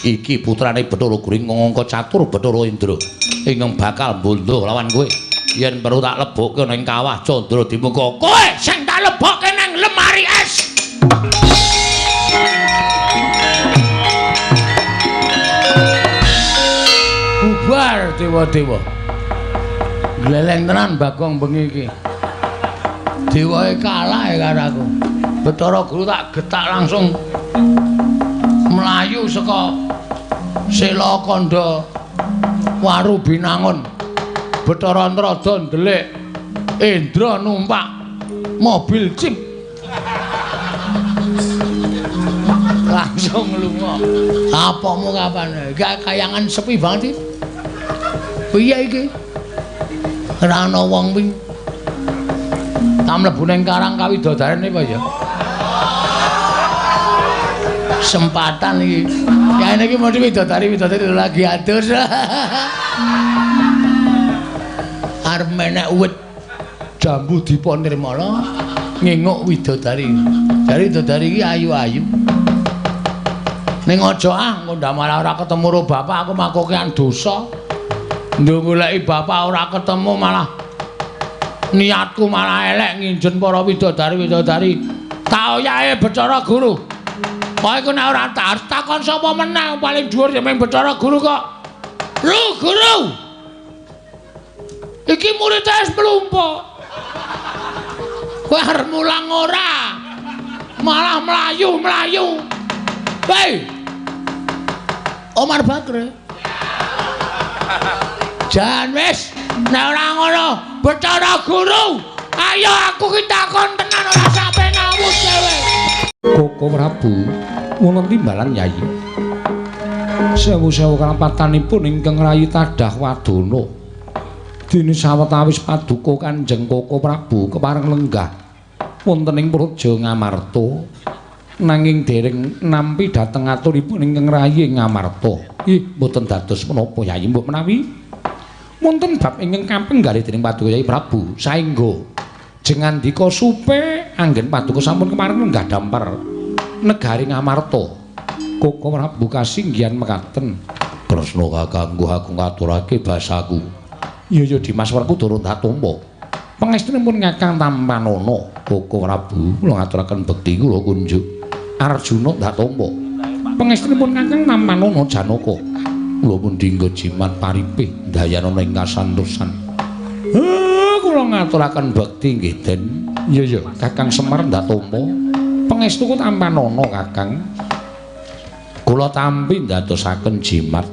Iki putrane Bathara Guru ngangka catur Bathara Indra ingkang bakal mbondo lawan kowe. Yen perlu tak lebokke ning kawah Candra Dimuka. Kowe sing tak lebokke nang lemari es. Bubar dewa-dewa. Gleleng tenan Bagong bengi iki. Dewae kalah karo aku. Bathara Guru tak getak langsung mlayu saka Sela Kandha Waru Binangun. Bathara Antrada ndelik Indra numpak mobil jeep langsung lunga. Apamu kapan? Gak kayangan sepi banget iki. Piye iki? Ora ana wong kuwi. Tak mlebu ning karang kawidodarene apa ya? Sempatan iki. Ya ini iki mesti widodari-widodari lagi adus. Arep menek wit jambu dipa nirmala nginguk widodari. Jare widodari iki ayu-ayu. Ning aja ah, engko ndak malah ora ketemu karo bapak aku makokean dosa. Nduk goleki bapak ora ketemu malah niatku malah elek nginjen para widodari-widodari. Tak oyahe Bathara Guru. Kok iku nek ora takon sapa meneh paling dhuwur ya mung Bathara Guru kok. Lu guru. Iki murid wis mlumpuk. Kowe arep mulang ora? Malah mlayu-mlayu. Hei. Omar Bakri. Jan wis nek ora ngono Bathara Guru, ayo aku ki takon tenan ora sampe nawut dhewe. Koko Prabu wonten timbalan Yai. Sewu-sewu kalapatanipun ingkang rayi tadah wadana. Dene sawetawis paduka Kanjeng Koko Prabu kepareng lenggah wonten ing Praja Ngamarta nanging dereng nampi dhateng aturipun ingkang rayi Ngamarta. Ih, mboten dados menapa Yai, mbok menawi wonten bab ingkang kapenggalih dening paduka Yai Prabu saengga jengandika supe anggen paduka sampun kepareng lenggah dampar negari Ngamarta. Koko Prabu kasinggihan mekaten. Kresna kakangku aku ngaturake basaku. Iya ya Dimas Werkudara tak tampa. Pangestunipun Kakang Tampanana. Koko Prabu kula ngaturaken bekti kula kunjuk. Arjuna tak tampa. Pangestunipun Kakang Tampanana Janaka. Kula pun dinggo jimat paripih ndayanana ing kasantosan. Kula ngaturaken bekti nggih Den. Iya ya Kakang Semar ndak tampa. Pangestuku Tampanana Kakang. Kula tampi ndadosaken jimat.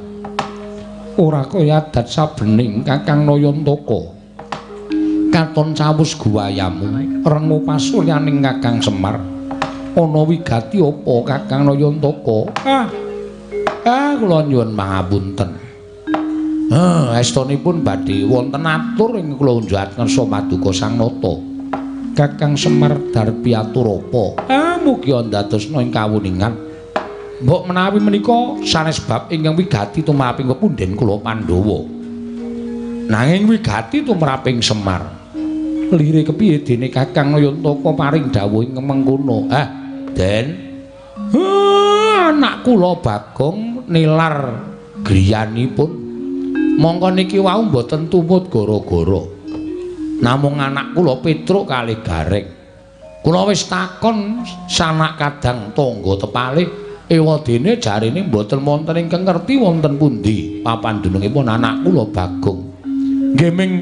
Ora kaya adat sabening Kakang Nayantaka. Katon cawus guwayamu rengu pasuryaning Kakang Semar. Ana wigati apa Kakang Nayantaka? Kula nyuwun pangapunten. Estunipun badhe wonten atur ing kula unjukaken ngersa paduka Sang Nata. Kakang Semar darpi atur apa? Mugi ndadosna ing kawuningan. Mbok menawi menika sanes bab ingkang wigati tumraping pepundhen kula Pandhawa. Nanging wigati tumraping Semar. Lire kepiye dene Kakang Nayantaka paring dawuh ing mengkono? Ah, Den. Anak kula Bagong nilar griyanipun. Mongko niki wau mboten tumut gara-gara. Namung anak kula Petruk kalih Gareng. Kula wis takon sanak kadang tangga tepalih, ewadene jarene mboten wonten ingkang ngerti wonten pundi papan dunungipun anak kula Bagong. Nggih ming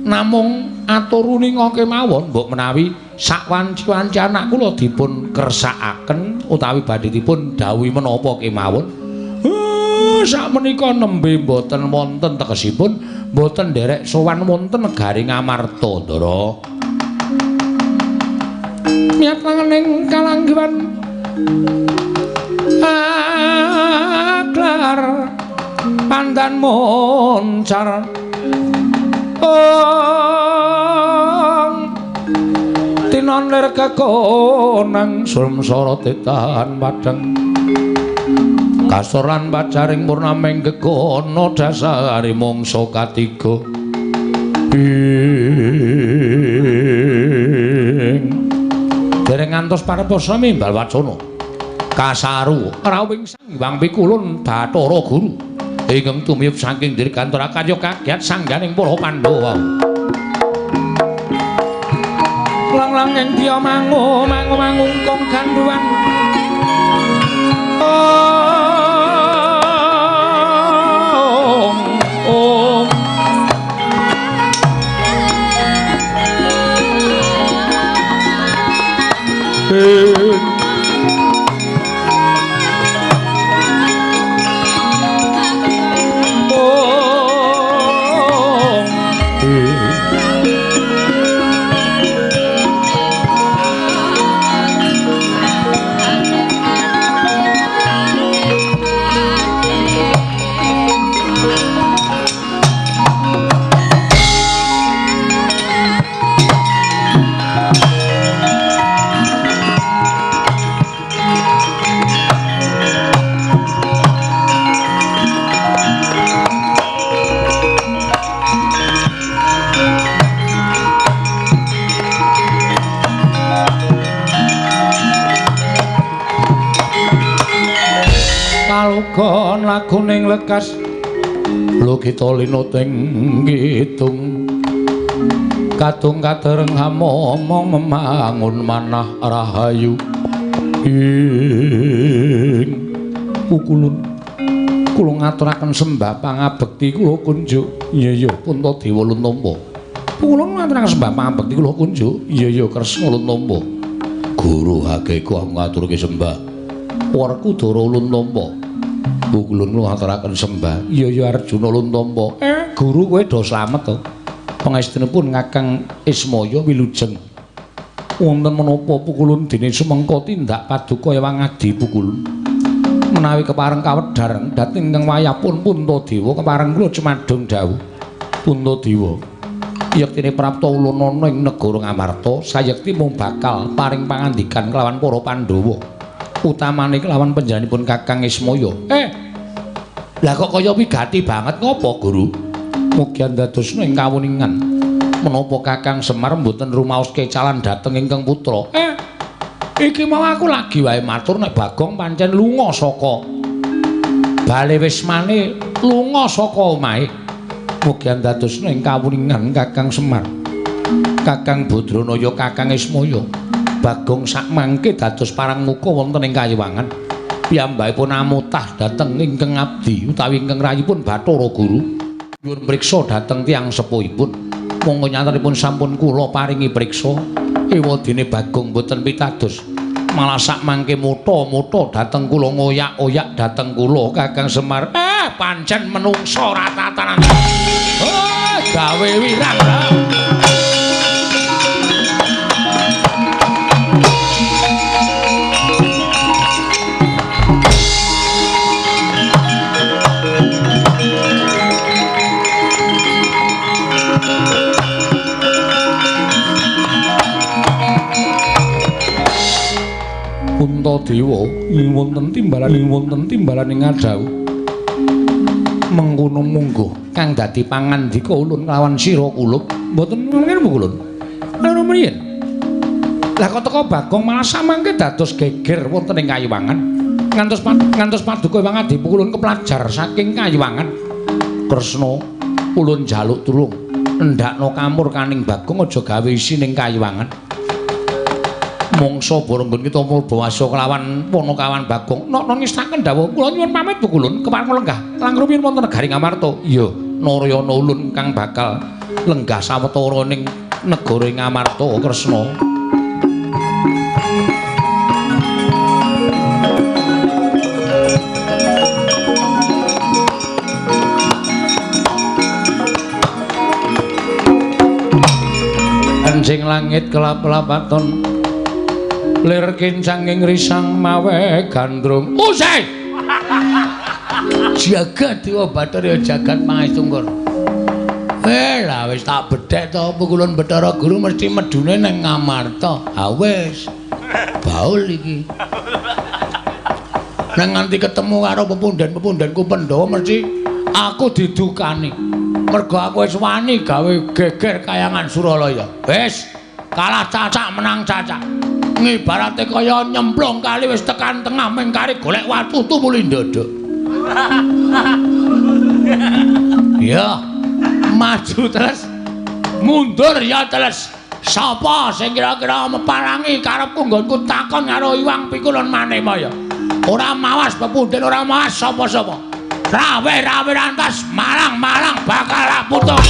namung atur uninga kemawon mbok menawi sak wanci-wanci anak kula dipun kersakaken utawi badhe dipun dawuhi menapa kemawon. Sakmenika nembe mboten wonten tegesipun mboten nderek sowan wonten negari Ngamarta, Ndara. Miyat langening kalanggiwan aglar pandan moncar ong tinon lir kekonang sumsara tetan padhang kasor lan pacaring purnaming gegono dasare mangsa katiga ing dereng ngantos pareposa mimbal wacana kasaru rawing Sang Hyang Pikulun Bathara Guru ingkang tumiyub saking dirgantara karya kagiat sangganing para Pandhawa. Lang-lang ing diya mangu mangu mangungkung ganduwan ong ong Kalukon laguning lekas logita linuting kidung kadung kadereng hamomong memangun manah rahayu ing pukulun kula ngaturaken sembah pangabekti kula kunjuk. Iya iya Puntadewa Luntampa. Kula ngaturaken sembah pangabekti kula kunjuk. Iya iya Kresna Luntampa. Guru Hageka ngaturke sembah. Werkudara Luntampa. Pukulun kula ngaturaken sembah. Iya iya Arjuna Luntampa. Guru kowe do slamet to. Pangestunipun Kakang Ismaya wilujeng. Wonten menapa pukulun dene sumengka tindak paduka ewang adi pukulun. Menawi kepareng kawedhar dhateng ingkang wayahpun Puntadewa kepareng kula cumadung dawuh. Puntadewa yektine prapta ulun ana ing negara Ngamarta sayekti mung bakal paring pangandikan kelawan para Pandhawa. Utamane kelawan panjenenganipun Kakang Ismaya. Lah kok kaya wigati banget ngopo, Guru? Mugi andadosna ing kawuningan menapa Kakang Semar mboten rumaos kecalan dhateng ingkang putra. Iki mau aku lagi wae matur nek Bagong pancen lunga saka bale wismane, lunga saka omahe. Mugi andadosna ing kawuningan Kakang Semar, Kakang Badranaya, Kakang Ismaya. Bagong sakmangke dados parang muka wonten ing kayiwangan. Piyambakipun amutah dhateng ingkang abdi utawi ingkang rayipun Bathara Guru. Nyuwun priksa dhateng tiyang sepuhipun. Monggo nyatanipun sampun kula paringi priksa. Ewadene Bagong boten pitados. Malah sakmangke mutha-mutha dhateng kula ngoyak-oyak dhateng kula Kakang Semar. Pancen menungsa ora tatanan. Gawe wirang. Puntadewa wonten timbalan ing ngadhawuh mengkono mungguh Kang dadi pangandika ulun kelawan sira kulup mboten ngene ulun. Lha rumiyin. Lah kok teka Bagong malah samangke dados geger wonten ing Kayiwangan. Ngantos paduka Hyang Adi ulun keplajar saking Kayiwangan. Kresna ulun njaluk tulung endakno kamurkaning Bagong aja gawe isin ing Kayiwangan. Mongso bareng nggon kita murbawasa kelawan Panakawan Bagong. Nok ngestaken dawuh kula nyuwun pamit Bu Kulun kepareng lenggah langkung rumiyin wonten negari Ngamarta. Iya, Narayana ulun kang bakal lenggah sawetara ning negara Ngamarta Kresna. Anjing langit kelap-lapaton lir kincanging risang mawe gandrung. Usai. Jagat Dewa Bathara ya jagat Pangestungkur. Lah wis tak bedhek to pukulun Bathara Guru mesti medune nang Ngamarta. Ha wis. Baul iki. Nang nganti ketemu karo pepunden-pepundenku Pandhawa mesti aku didukani. Mergo aku wis wani gawe geger kayangan Suralaya. Wis, kalah cacak menang cacak. Ngibarate kaya nyemplung kali wis tekan tengah mengkari golek watu tumuli ndodok. Ya, maju terus, mundur ya terus. Sapa sing kira-kira meparangi karepku nggonku takon karo Hyang Pikulun Manimaya. Ora mawas pepunden, ora mawas sapa-sapa. Rawe-rawe rantas malang-malang bakal putus.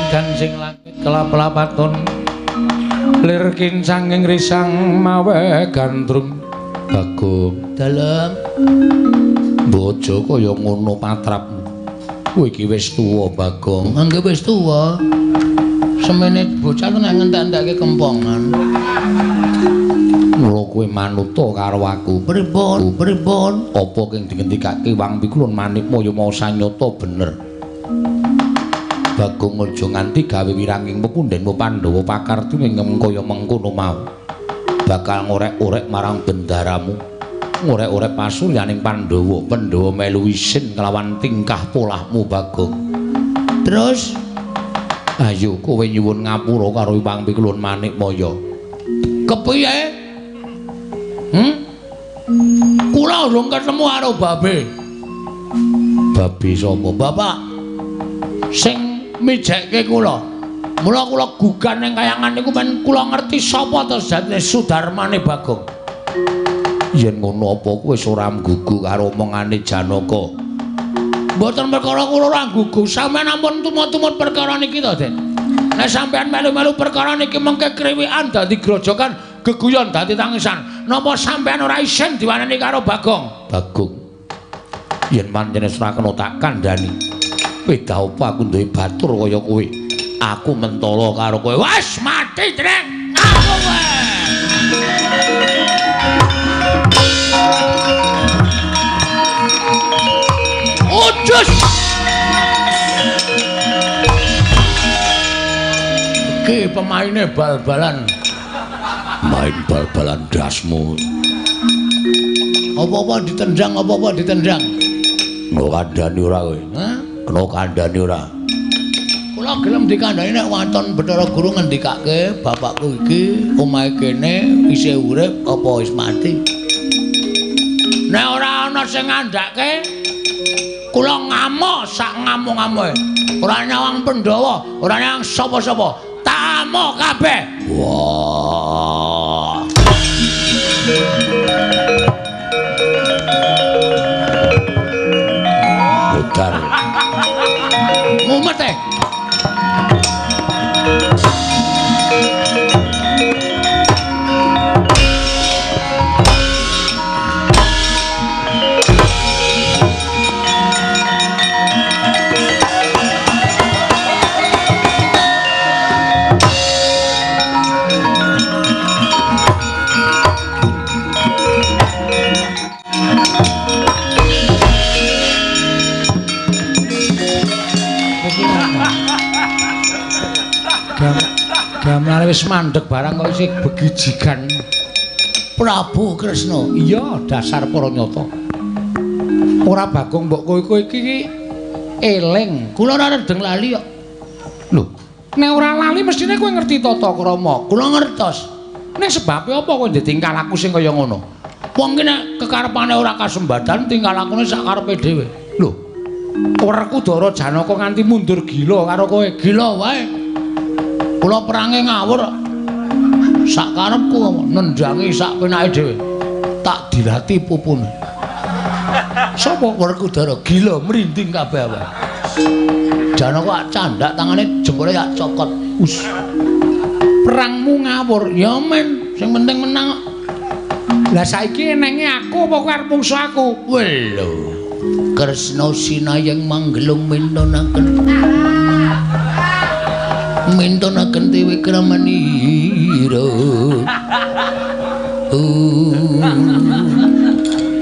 Kancing langit kelap-lapaton lir kincanging risang mawe gandrung. Bagong dalem bojo kaya ngono patrapmu. Kowe iki wis tuwa Bagong. Nggih wis tuwa. Semene bocah nek ngentek-entekke kempongan. Mula kowe manuta karo aku. Pripun? Pripun? Apa kang dingendikake Wang Pikulun Manikmaya mau sanyata bener. Bagong aja nganti gawe wiranging pepundhenmu Pandhawa pakarti ing kaya mengkono mau. Bakal ngorek-orek marang bendaramu, ngorek-orek pasuryaning Pandhawa. Pandhawa melu isin kelawan tingkah polahmu Bagong. Terus ayo kowe nyuwun ngapura karo Hyang Pikulun Manikmaya. Kepiye? Kula urung ketemu karo babe. Babe sapa? Bapak sing mijekke kula. Mula kula gugan ning kayangan niku men kula ngerti sapa to sejatine Sudarmane Bagong. Yen ngono apa kowe wis ora nggugu karo omongane Janaka? Mboten perkara kula ora nggugu, sampeyan ampun tumut-tumut perkara niki to, Den. Nek sampeyan melu-melu perkara niki mengke kriwikan dadi grojokan, geguyon dadi tangisan. Napa sampeyan ora isin diwaneni karo Bagong? Bagong. Yen pancen wis ora kena tak kandhani. Beda apa aku duwe batur kaya kowe. Aku mentolo karo kowe. Wes mati, Dreng. Aku kowe. Ujus. Iki pemaine bal-balan. Main bal-balan dasmu. Apa-apa ditendang, apa-apa ditendang. Kena kandhani ora kowe? Hah? Kena kandhani ora? Kula gelem dikandhani nek waton Bathara Guru ngendikake bapakku iki omahe kene isih urip apa wis mati. Nek ora ana sing ngandhake kula ngamuk sak ngamuk-ngamuke. Ora nyawang Pandhawa, ora nyawang sapa-sapa. Tak amuk kabeh. Wah. Budar. Mumet e. Gamelane wis mandeg barang kok isih begijigan. Prabu Kresna. Iya, dasar para nyata. Ora Bagong mbok kowe kowe iki eling. Kula ora redeng lali kok. Lho, nek ora lali mestine kowe ngerti tata krama. Kula ngertos. Ning sebabe apa kowe tingkah laku sing kaya ngono? Wong ki nek kekarepane ora kasembadan tingkah lakune sak karepe dhewe. Lho, Werkudara Janaka nganti mundur gila karo kowe. Gila wae. Kula perange ngawur. Sak karepku nendangi sak penake dhewe. Tak dilati pupune. Sapa Werkudara gila mrinding kabeh awake. Janaka candak tangane jempole tak cokot. Us. Perangmu ngawur. Ya men, sing penting menang. Lah saiki enenge aku apa kowe arep mungsuh aku? Welo. Kresna sinayeng manggelung mintonaken. Mintonaken dewi kramanira.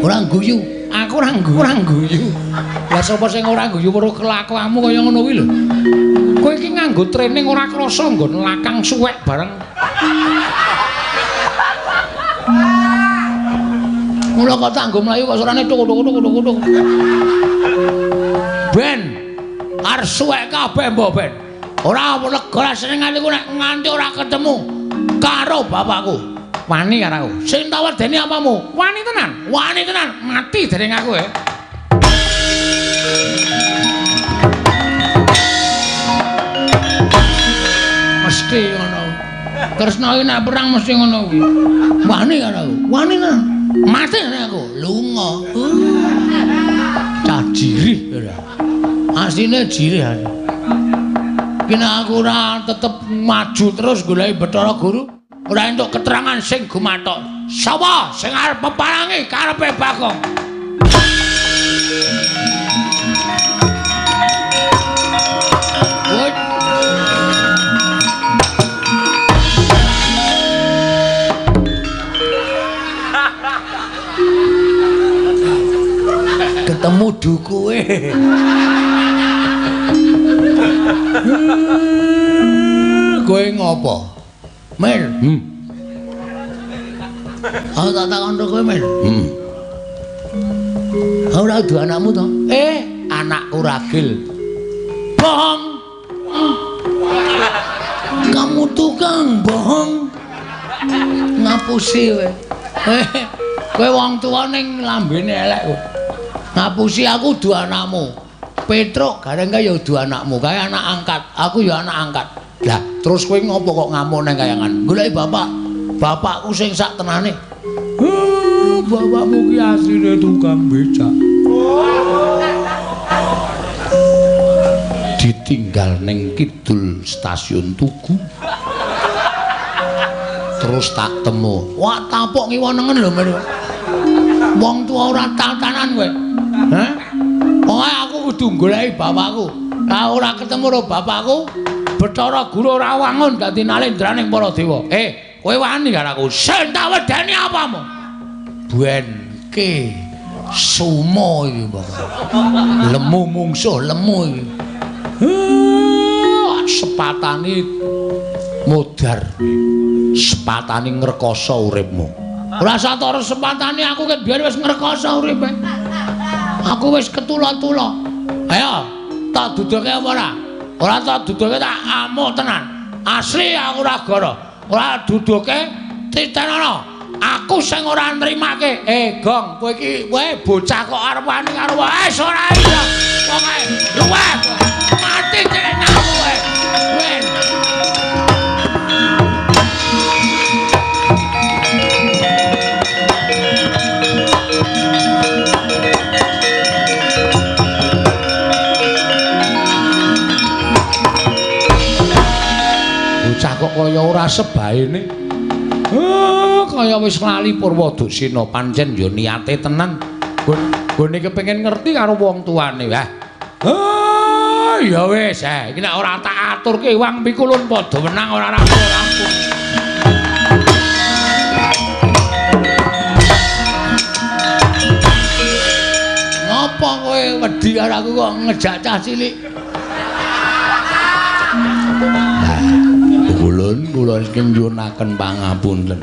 Ora guyu. Aku ora guyu. Lah sapa sing ora guyu weruh kelakuanmu kaya ngono kuwi lho. Kowe iki nganggo training ora krasa nggon lakang suwek bareng. Mula kok tak nggo mlayu kok suarane tuk tuk tuk tuk tuk. Ben arep suwek kabeh mbok ben. Ora lega rasane nganti ku nek nganti ora ketemu karo bapakku. Wani karo aku. Sing tak wedeni apamu? Wani tenan. Wani tenan. Mati dereng aku ya. Mesti ngono. Kresna iki nek perang mesti ngono kuwi. Wani karo aku. Wani tenan. Mati nek aku. Lunga. Cah jirih ora. Asline jirih aku. Ki nek aku ora tetep maju terus goleki Bathara Guru, ora entuk keterangan sing gumathok. Sapa sing arep peparangi karepe Bagong? Ketemu dukuwe. Kowe ngopo? Mir. Aku tak takon kowe, Mir. Ora udu anakmu to? Anakku ragil. Bohong. Kamu tukang bohong. Ngapusi kowe. Kowe wong tuwa ning lambene elek kowe. Ngapusi aku udu anakmu. Petruk gareng kae ya udu anakmu, kae anak angkat. Aku ya anak angkat. Lah, terus kowe ngopo kok ngamuk nang kayangan? Goleki bapak. Bapakku sing sak tenane. Bapakmu ki asline tukang becak. Ditinggal ning kidul stasiun Tugu. Terus tak temu. Wah, tapuk ngiwa nengen lho, Mir. Wong tuwa ora tatanan kowe. Hah? Pokoke aku kudu goleki bapakku. Lah ora ketemu karo bapakku, Bathara Guru ora wangun dadi nalendraning para dewa. Kowe wani karo aku. Sing tak wedeni apamu? Benke sumo iki pokoke. Lemu mungsuh lemu iki. Sepatane modar. Sepatane ngrekoso uripmu. Ora satara sepatane aku ket biyen wis ngrekoso uripe. Aku wis ketula-tula. Ayo, tak duduke apa ora? Ora tak duduke tak amuk tenan. Asli aku ora gara. Ora duduke titenono. Aku sing ora nrimake. Gong, kowe iki kowe bocah kok arep wani karo wis ora iya. Pokoke luweh. Mati cilik kowe. Wen. Bocah kok kaya ora sebaene. Kaya wis lali Purwadusena pancen ya niate tenan. Nggone kepengin ngerti karo wong tuane. Wah. Ya wis, iki nek ora tak aturke wang pikulun padha menang ora rampung-rampung. Ngopo kowe wedi karo aku kok ngejak cah cilik? Pukulun, kula saking nyuwunaken pangapunten.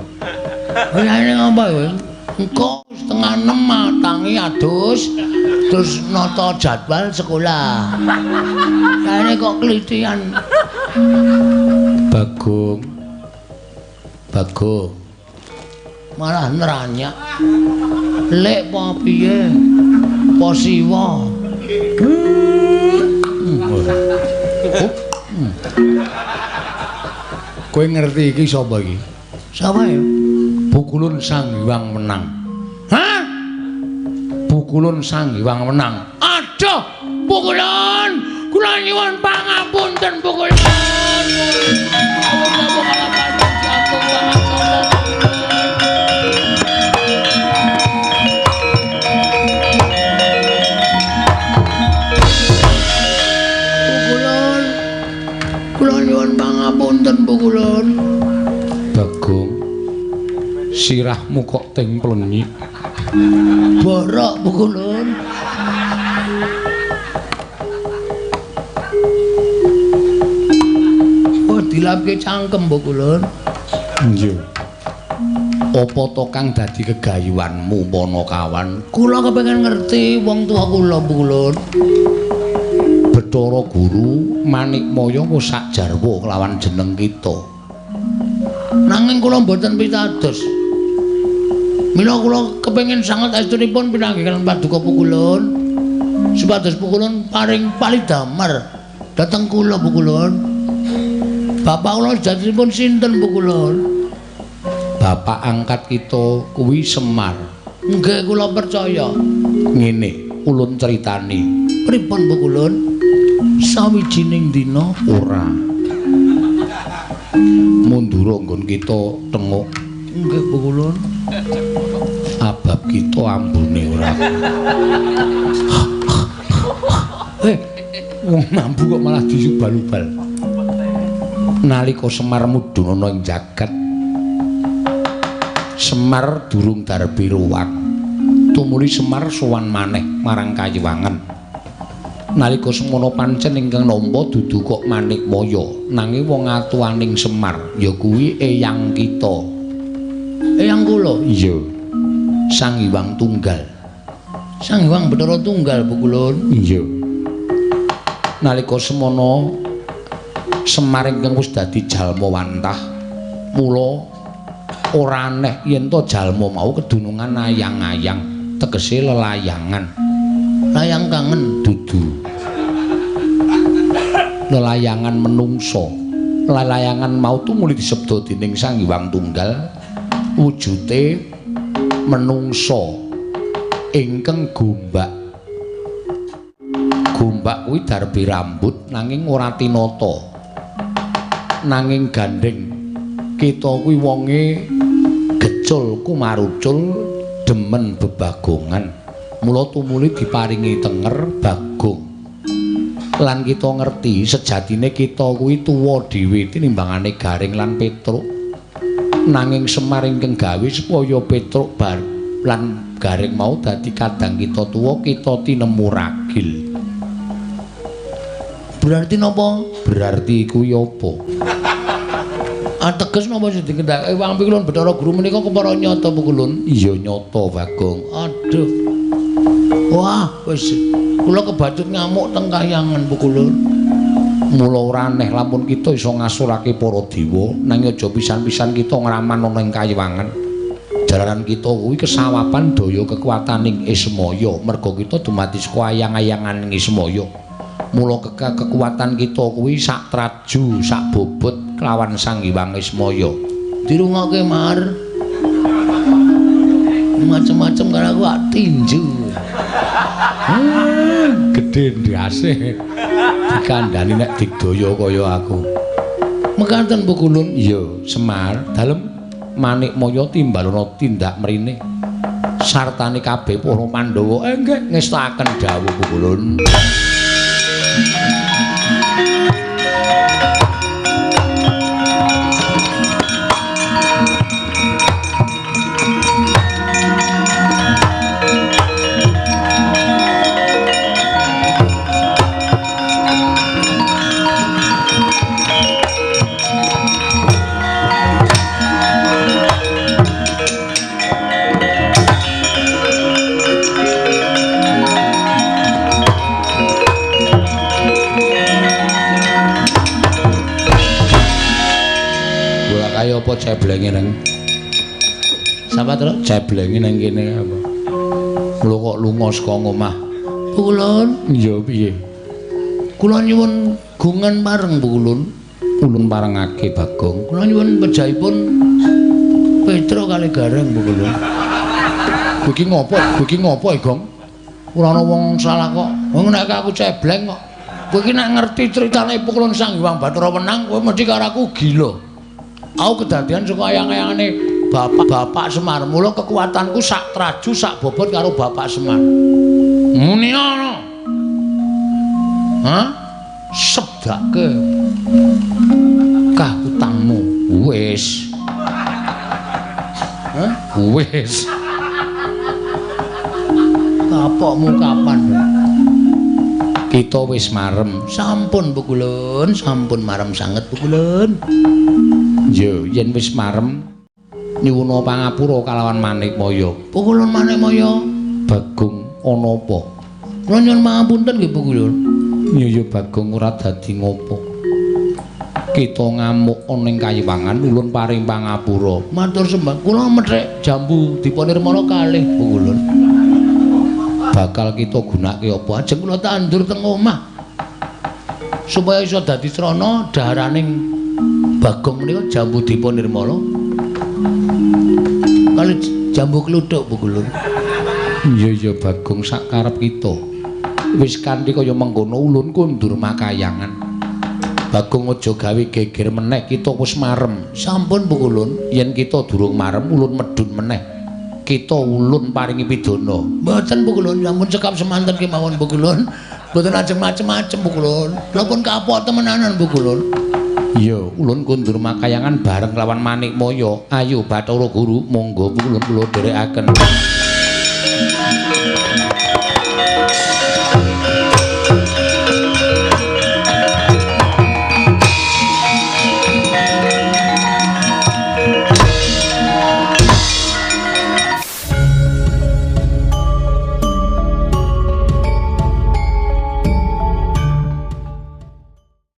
Lha ngapa kowe? Engko 5:30 tangi adus terus nata jadwal sekolah. Kene kok klitian. Bagong. Bagong. Malah neranyak. Lek apa piye? Apa siwa? Kowe ngerti iki sapa iki? Sapa ya? Pukulun Sang Hyang Wenang. Hah? Pukulun Sang Hyang Wenang. Aduh, Pukulun, kula nyuwun pangapunten Pukulun. Pukulun, kula nyuwun pangapunten Pukulun. Bagong, sirahmu kok teng plenyik. Borok Pukulun. Oh, dilapke cangkem Pukulun. Iya. Apa to kang dadi kegayuanmu Panakawan? Kula kepengin ngerti wong tuwa kula Pukulun. Bathara Guru Manikmaya wis sak jarwa kelawan jeneng kita. Nanging kula mboten pitados. Mila kula kepengin sanget estunipun pinanggihaken paduka Pukulun supados Pukulun paring palidamar dhateng kula Pukulun. Bapak kula sejatipun sinten Pukulun? Bapak angkat kita kuwi Semar. Nggih kula percaya. Ngene ulun critani. Pripun Pukulun? Sawijining dina ora mundura nggon kita tenguk. Nggih Pukulun. Abab kita ambune ora. Wong mambu kok malah disubal-ubal. Nalika Semar mudhun ana ing jagat, Semar durung darbi ruwak. Tumuli Semar sowan maneh marang Kayiwangan. Nalika semono pancen ingkang nampa dudu kok Manikmaya, nanging wong atuaning Semar ya kuwi eyang kita. Eyang kula? Iya. Sang Hyang Tunggal. Sang Hyang Bathara Tunggal Pukulun. Iya. Nalika semono Semar ingkang wis dadi jalma wantah, mula ora aneh yen to jalma mau kedunungan ayang-ayang, tegese lelayangan. Layang kangen dudu. Lelayangan menungso. Lelayangan mau tumuli disebda dening Sang Hyang Tunggal wujute menungso ingkang gombak. Gombak kuwi darbi rambut nanging ora tinata. Nanging gandeng kita kuwi wonge gecul kumarucul demen bebagongan. Mula tumuli diparingi tenger Bagong. Lan kita ngerti sejatine kita kuwi tuwa dhewe tinimbangane Gareng lan Petruk. Nanging Semar ingkang gawe supaya Petruk bar lan Gareng mau dadi kadang kita tuwa, kita tinemu ragil. Berarti napa? Berarti kuwi apa? Ateges napa sing dikendhake Wang Pikulun Bathara Guru menika kepara nyata Pukulun? Iya nyata Bagong. Aduh. Wah, wis kula kebacut ngamuk teng kahyangan Pukulun. Mula ora aneh lamun kita iso ngasurake para dewa, nanging aja pisan-pisan kita ngraman ana ing kayiwangan. Jalaran kita kuwi kesawapan daya kekuataning Ismaya, merga kita dumadi saka ayang-ayanganing Ismaya. Mula kekuatan kita kuwi sak traju, sak bobot kelawan Sang Hyang Ismaya. Dirungokke Mar. Macem-macem karo aku ak tinju. Gedhe ndase. Dikandhani nek digdaya kaya aku. Mekaten Pukulun? Iya, Semar, dalem Manikmaya timbalana tindak mrene. Sartane kabeh para Pandhawa nggih ngestakaken dawuh Pukulun. Kaya apa ceblenge nang? Sapa to? Ceblenge nang kene apa? Kula kok lunga saka omah. Pukulun. Iya piye? Kula nyuwun gungan pareng Pukulun. Ulun parengake Bagong. Kula nyuwun pejahipun Petro kali Gareng Pukulun. Kowe iki ngopo? Kowe iki ngopo, Gong? Ora ana wong salah kok. Wong nek aku cebleng kok. Kowe iki nek ngerti critane Pukulun Sang Hyang Bathara Wenang, kowe mesti karo aku gila. Aku kedadian saka ayang-ayangane Bapak Semar. Mula kekuatanku sak traju sak bobot karo Bapak Semar. Muni ana. Hah? Sebdake. Kah utangmu wis. Hah? Wis. Kapokmu kapan? Kita wis marem. Sampun Pukulun, sampun marem sanget Pukulun. Yo, yen wis marem nyuwuna pangapura kalawan Manikmaya. Pukulun Manikmaya. Bagong ana apa? Kula nyuwun pangapunten nggih Pukulun. Yo Bagong ora dadi ngopo. Kita ngamuk ana ing kayiwangan ulun paring pangapura. Matur sembah. Kula methik jambu Dipanirmala kalih Pukulun. Bakal kita gunake apa? Ajeng kula tandur teng omah. Supaya iso dadi srana daharaning Bagong menika jambu Dipanirmala. Kali jambu kluthuk Pukulun. Iya iya Bagong sak karep kita. Wis kanthi kaya mengkono ulun kondur makayangan. Bagong aja gawe geger meneh, kita wis marem. Sampun Pukulun. Yen kita durung marem ulun medhun meneh. Kita ulun paringi pidana. Mboten Pukulun, sampun cekap semanten kemawon Pukulun. Mboten ajeng macem-macem Pukulun. Kula pun kapok temenanan Pukulun. Iya, ulun kondur makayangan bareng lawan Manikmaya. Ayo Bathara Guru, monggo Pukulun kula dherekaken.